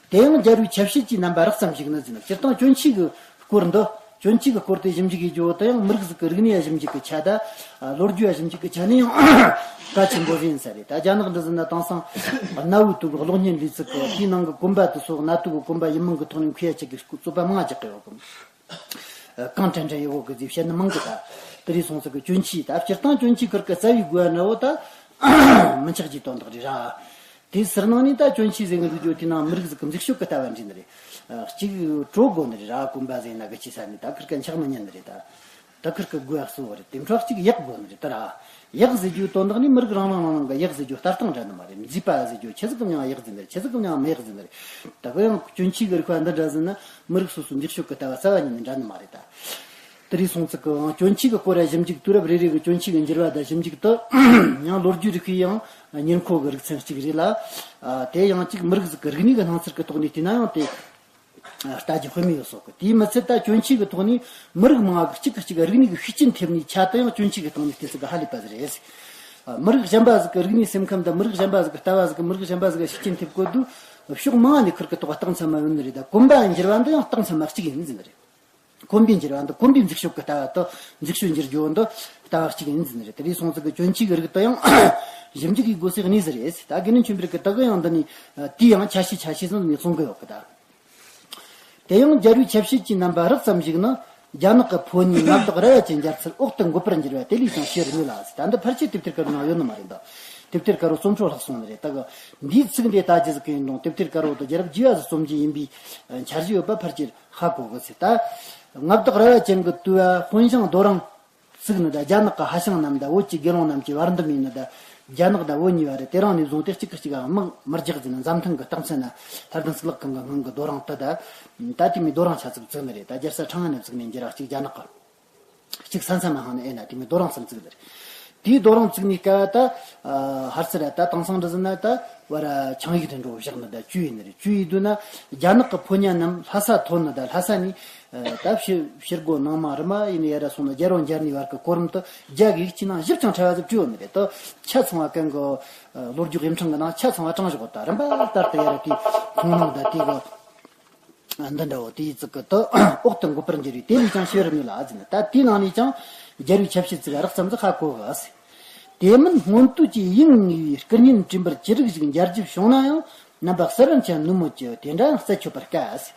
དེ་ཡང་རྒྱལ་པོའི་ཆབ་སྲིད་ཀྱི་རྣམ་པ་རགས་ཙམ་ཞིག་ནི་ཟེར་ན། སྤྱིར་བཏང་གྱོན་ཆས་ཀྱི་སྐོར་འདི། གྱོན་ཆས་ཀྱི་སྐོར་དེ་ཞིབ་འཇུག་གི་རྒྱུ་དེ་ཡང་མི་རིགས་ཟིག་གི་རིག་གནས་ཞིབ་འཇུག་གི་ཆ་དང་། ལོ་རྒྱུས་ཞིབ་འཇུག་གི་ཆ་ནས་ཡང་གལ་ཆེན་པོ་ཟིག་ཡིན་ས་རེད། ད་རྒྱ་ནག་འདི་ཟེར་ན་དེང་སང་གནའ་བོའི་དུས་ཀྱི་གློག་བརྙན་ལས་ཚིག་གི་དེའི་ནང་གི་གོམ་པ་དེ་ཚོ། གནའ་དུས་ཀྱི་གོམ་པ་ཡིན་མིན་གྱི་ཐོག་ནས་མཁས་ཡ་ཅིག་གི་རྩོད་པ་མང་ང་རྒྱག་གི་ཡོད་གི། གང་དྲན་དྲན་ཡོད་གི་ཟིག་བཤད་ནི་མང་གི། ད་དེ་རིང་སོང་ཙང་གི་གྱོན་ཆས། ད་སྤྱིར་བཏང་གྱོན་ཆས་ཁུར་གི་རྩ་བའི་དགོས་པ་འདྲ་བོ་ད་མི་ཆགས་ཀྱི་དོན་དག་རེད་ར། དེའི་ཟུར་ནང་ནས་ད་གྱོན་ཆས་ཟེར་གི་འདུག་རྒྱུ་དེ་ནང་མི་རིགས་ཟིག་གི་མཛེས་ཤོས་གི་ལྟ་བ་འདྲ་ནི་རེད། གཅིག་བྲོ་དགོས་ནི་རེད་ར། གོན་པ་ཟེར་ན་གི་ཆི་ཟེར་ནི། ད་ཁུར་གི་འཆག་མི་ཉན་ནི་རེད། ད་ད་ཁུར་གི་དགོས་པ་གཙོ་བོ་རེད། དེ་འཕྲོ་གཅིག་ཡག་དགོས་ནི་རེད། ད་ར་ཡག་ཟེར་རྒྱུའི་དོན་དག་ནི་མི་རིགས་རང་རང་རང་རང་གི་ཡག་ཟེར་རྒྱུ་ལྟ་སྟངས་འདྲ་ནི་མ་རེད། མཛེས་པ་ཟེར་རྒྱུ་ཆི་ཟིག་གི་མྱིང་ཡག་ཟེར་ནི་རེད། ཆི་ཟིག་གི་མྱིང་མི་ཡག་ཟེར་ནི་རེད། ད་གི་ཡང་གྱོན་ཆས་གི་རིགས་པ་འདི་འདྲ་ཟེར་ན་མི་རིགས་སོ་སོའི་མཛེས་ཤོས་གི་ལྟ་བ་རྩ་བ་ཉིད་ནས་འདྲ་ནི་མ་རེད། ད་དེ་རིང་སོང་ཙང་གི་གྱོན་ཆས་གི་སྐོར་ར་ཞིབ་འཇུག། དུས་རབས་རེ་རེ་གི་གྱོན་ཆས་གི་འགྱུར་བ་དང་ཞིབ་འཇུག་ཏུ། ཡང་ལོ་རྒྱུས་རིག་པའི་ཡང་ཉེར་མཁོ་གི་རིག་ཚན་གཅིག་རེད་ལ། ཨ། དེ་ཡང་གཅིག་མི་རིགས་ཟིག་གི་རིག་གནས་གི་སྣང་ཚུལ་གི་ཐོག་ནས་བལྟས་ན་ཡང་དེ་ལྟ་རྒྱུ་དཔེ་མི་ཡོད་སོགས་གི། དེས་མི་ཚད་ད་གྱོན་ཆས་གི་ཐོག་ནས་མི་རིགས་མང་བ་གི་གཅིག་གིས་གཅིག་རིག་གནས་གི་ཤུགས་རྐྱེན་ཐེབས་ནས་ཆ་དུ་ཡང་གྱོན་ཆས་གི་སྟེང་ནས་བལྟས་ཚུལ་གི་ཧ་ལས་པ་ཟིག་རེད། ཨ། མི་རིགས་གཞན་པ་ཟིག་གི་རིག་གནས་སེམས་ཁམས་དང་། མི་རིགས་གཞན་པ་ཟིག་གི་ལྟ་བ་ཟིག་གིས་མི་རིགས་གཞན་པ་ཟིག་གི་ཤུགས་རྐྱེན་ཐེབས་གོ་དུས། ཕྱོགས་མང་བ་ནས་ཁུར་གི་ཐོག་རྟགས་མཚན་མ་ཡོད་ནི་རེད། ད་གོན་པ་འགྱུར་བ་འདི་ཡང་རྟགས་མཚན་མ་གཅིག་ཡིན་ཟེར་ནི་རེད། གོན་པའི་འགྱུར་བ་འདི་གོན་པའི་མཛེས་ཤོས་གི་ལྟ་བ་དང་། མཛེས་ཤོས་འགྱུར་རྒྱུ་འདི་ལྟ་བ་གཅིག་ཡིན་ཟེར་ནི་རེད། དེ་རིང་སོང་ཙང་གི་གྱོན་ཆས་གི་རིགས་དེ་ཡང་ཞིབ་འཇུག་གི་དགོས་སའི་གནས་ཟིག་རེད། ད་དགེ་འདུན་ཆོས་འཕེལ་གི་ད་གི་ཡང་འདི་ནས་དེའི་ཡང་ཆ་ཤས་ཆ་ཤས་ཟིག་ནས་གསུང་གི་ཡོད་གི། ད་དེ་ཡང་རྒྱལ་པོའི་ཆབ་སྲིད་ཀྱི་རྣམ་པ་རགས་ཙམ་ཞིག་ནི། རྒྱ་ནག་གི་ཕོ་ཉའི་མངའ་བདག་ར་བ་ཅན་མཇལ་ཚུལ་འོག་ཏུ་འགོད་པར་འགྱུར་བ་དེ་ལས་ཀྱང་ཤེས་རུ་ནུས་ལ་ཟེར། ད་འདི་ཕལ་ཆེར་དེབ་ཐེར་དཀར་པོའི་ནང་ཡོད་ནི་མ་རེད། ད་དེབ་ཐེར་དཀར་པོ་རྩོམ་འཕྲོ་ལྷག་སོང་ནི་རེད། ད་གི་འདིའི་ཚིག་འདི་ལྟ་རྒྱུ་ཟིག་གི་ཡིན་རུང་དེབ་ཐེར་དཀར་པོ་དེ་རྒྱལ་རབས་རྒྱས་པ་ཟིག་རྩོམ་རྒྱུ་ཡིན་པའི་འཆར་གཞི་ཡོད་པ་ཕལ་ཆེར་ཧ་གོ་གི་ཟེར། ད་མངའ་བདག་ར་བ་ཅན་གྱི་དུས་བ་དཔོན་ཞང་རྡོ་རིང་བཙུགས་ནི་དང་། རྒྱ་ནག་གི་ཧྭ་ཤང་རྣམས་དང་བོད་ཀྱི་དགེ་སློང་རྣམས་ཀྱི་བར་འདུམ་ཡིན་ནི་དང་། རྒྱ་ནག་དང་བོད་གཉིས་པ་རེད། དེ་རིང་ནས་བཟུང་སྟེ་གཅིག་གིས་གཅིག་དམག་མི་རྒྱག་ཟེར་ནས། འཛམ་ཐང་གི་རྟགས་མཚན་ན་ལྷ་ལྡན་གཙུག་ལག་ཁང་གི་སྔོན་གྱི་རྡོ་རིང་དེ་དང་། ད་དེ་མོའི་རྡོ་རིང་ཆ་ཚིག་བཙུགས་ནི་རེད། ད་རྒྱལ་ས་ཁྲང་ཨན་ནས་བཙུགས་ནས་འགྱུར་བ་གཅིག་རྒྱ་ནག་གི་གཅིག་ས་མཚམས་མ་འཕངས་ནས་ཨེ་ན་དེ་མོའི་རྡོ་རིང་གསུམ་བཙུགས་ནི་རེད། དེའི་རྡོ་རིང་བཙུགས་ནས་སྐབས་ད་ཧར་ཚུར་ད་དེང་སང་འདྲ་ཟེར་ན་ད་བར་ཆིངས་ཡིག་དེ་འདྲ་བཞག་ནི་དང་བཅུ་ཡིན་ནི་རེད། བཅུ་ཡིན་དུས་ན་རྒྱ་ནག་གི་ཕོ་ཉ་རྣམས་ལྷ་ས་ཐོན་ནི་དང་། ལྷ་ས་ནས་ད་ཕྱི་ཕྱི་སྒོ་ནང་མ་རི་མ་ཡིན་ནི་ཡ་ར་སོང་ན་རྒྱལ་པོ་མཇལ་ནི་བར་གི་གོ་རིམ་དུ་རྒྱ་གི་ཡིག་ཆའི་ནང་ཞིབ་ཅིང་ཕྲ་བ་ཟིག་བྲིས་ཡོད་ནི་རེད། ད་ཆ་ཚང་བ་གན་གི་ལོ་རྒྱུས་དབྱེ་ཕྲེང་གི་ནང་ཆ་ཚང་བ་དྲངས་བཞག་གོ། ད་རིམ་པ་ལྟར་དུ་ཡ་ར་དེའི་ཁུངས་ལུང་དང་དེ་གི་འདི་འདྲ་བོ་དེའི་ཚིག་གི་དུ་འོག་ཏུ་འགོད་པར་འགྱུར་བས་དེ་ལས་ཀྱང་ཤེས་རུ་ནུས་ལ་ཟེར་ནས། ད་དེའི་ནང་ནས་ཀྱང་རྒྱལ་པོའི་ཆབ་སྲིད་ཚིག་རགས་ཙམ་ཟིག་ཧ་གོ་གི་ཟེར། དེ་མིན་སྔོན་དུས་ཀྱི་ཡིན་ངེས་པའི་སྐུ་བརྙན་བྲིས་འབུར་ཅི་རིགས་ཤིག་མཇལ་རྒྱུ་བྱུང་ན་ཡང་རྣམ་པ་གསལ་བར་འཆར་ནུས་མོད་ཀྱི། དེ་འདྲ་ཡང་རྩད་ཆོད་པར་དཀའ་ཟེར།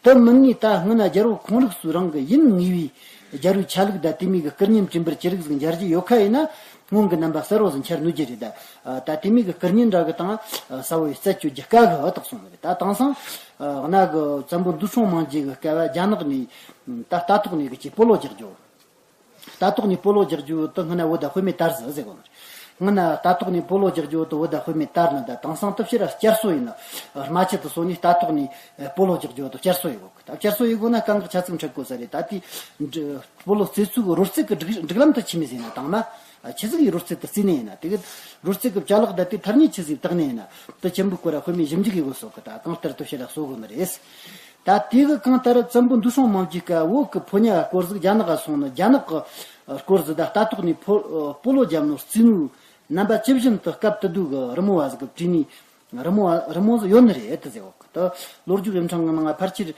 དེ་མིན་ནས་ད་སྔོན་ན་རྒྱལ་པོ་ཁོང་རིགས་སུ་རང་གི་ཡིན་ངེས་པའི་རྒྱལ་པོའི་ཆ་ལུགས་དང་དེ་མིན་གྱི་སྐུ་བརྙན་བྲིས་འབུར་ཅི་རིགས་ཤིག་མཇལ་རྒྱུ་ཡོད་ཁ་ཡིན་ན། སྔོན་གྱི་རྣམ་པ་གསལ་བོ་ཟིག་འཆར་ནུས་རྒྱུ་རེད། ད་ད་དེ་མིན་གྱི་སྐུ་བརྙན་འདྲ་གི་སྟེང་གསལ་བོ་ཡི་རྩད་གཅོད་རྒྱུ་དཀའ་གི་བ་དག་སོང་ནི་རེད། ད་དེང་སང་གནའ་གི་བཙན་པོ་འདུ་སྲོང་མང་རྒྱལ་གྱི་སྐབས་རྒྱ་ནག་ནས་ད་རྟ་ཐོག་ནས་གི་ཅིག་སྤོ་ལོ་རྒྱག་རྒྱུ། རྟ་ཐོག་ནས་སྤོ་ལོ་རྒྱག་རྒྱུ་དེ་སྔོན་ན་བོད་ད་དཔེ་མེད་དར་ཟིག་ཟེར་གོ་ནི་རེད། སྔོན་ན་རྟ་ཐོག་ནས་སྤོ་ལོ་རྒྱག་རྒྱུ་དེ་བོད་ད་དཔེ་མེད་དར་ནི། ད་དེང་སང་དེ་ཕྱིར་བསྐྱར་གསོ་ཡིན་ན། རྨ་ཆུ་དེ་སོ་ནས་རྟ་ཐོག་ནས་སྤོ་ལོ་རྒྱག་རྒྱུ་དེ་བསྐྱར་གསོ་ཡེད་གོ་གི། ད་བསྐྱར་གསོ་ཡེད་དགོས་ན་གང་གི་ཆ་ཚིག་འཕྲད་དགོས་ས་རེད། ད་དེ་སྤོ་ལོ་རྩེད་ཚུལ་གི་རོལ་རྩེད་གི་སྒྲིག་སྒྲིག་ལམ་དེ་ཆི་མོ་ཟིག་ཡིན་ན། དང་མ་ཆི་ཟིག་གི་རོལ་རྩེད་དེ་རྩེ་ནི་ཡིན་ན། དེ་གི་རོལ་རྩེད་གི་བྱ་ལག་དང་དེ་ཐ་སྙད་ཆི་ཟིག་བཏགས་ནི་ཡིན་ན། དེ་ཆེན་པོའི་སྐོར་ར་དཔེ་མེད་ཞིབ་འཇུག་ཡེད་དགོས་སོགས་གི། ད་གང་ལྟར་དེ་ཕྱིར་ར་གསོ་དགོས་ནི་རེད། ད་དེ་གི་གང་ལྟར་བཙན་པོ་འདུ་སྲོང་མང་རྒྱལ་སྐབས་བོད་གི་ཕོ་ཉ་སྐོར་ཟིག་རྒྱ་ནག་ག་སོང་ནི། རྒྱ་ནག་གི་སྐོར་ཟིག་ད་རྟ་ཐོག་ནས་སྤོ་སྤོ་ལོ་རྒྱབ་ནོ་རྩེ་ནོ་རྣམ་པ་ཇི་བཞིན་དུ་སྐབས་དེ་དུས་གི་རི་མོ་བ་ཟིག་གིས་བྲིས་ནི། རི་མོ་བ་རི་མོ་ཟིག་ཡོད་ནི་རེད་དེ་ཟེར་གོ་གི། ད་ལོ་རྒྱུས་དབྱེ་ཕྲེང་གི་ནང་ང་ཕལ་ཆེར་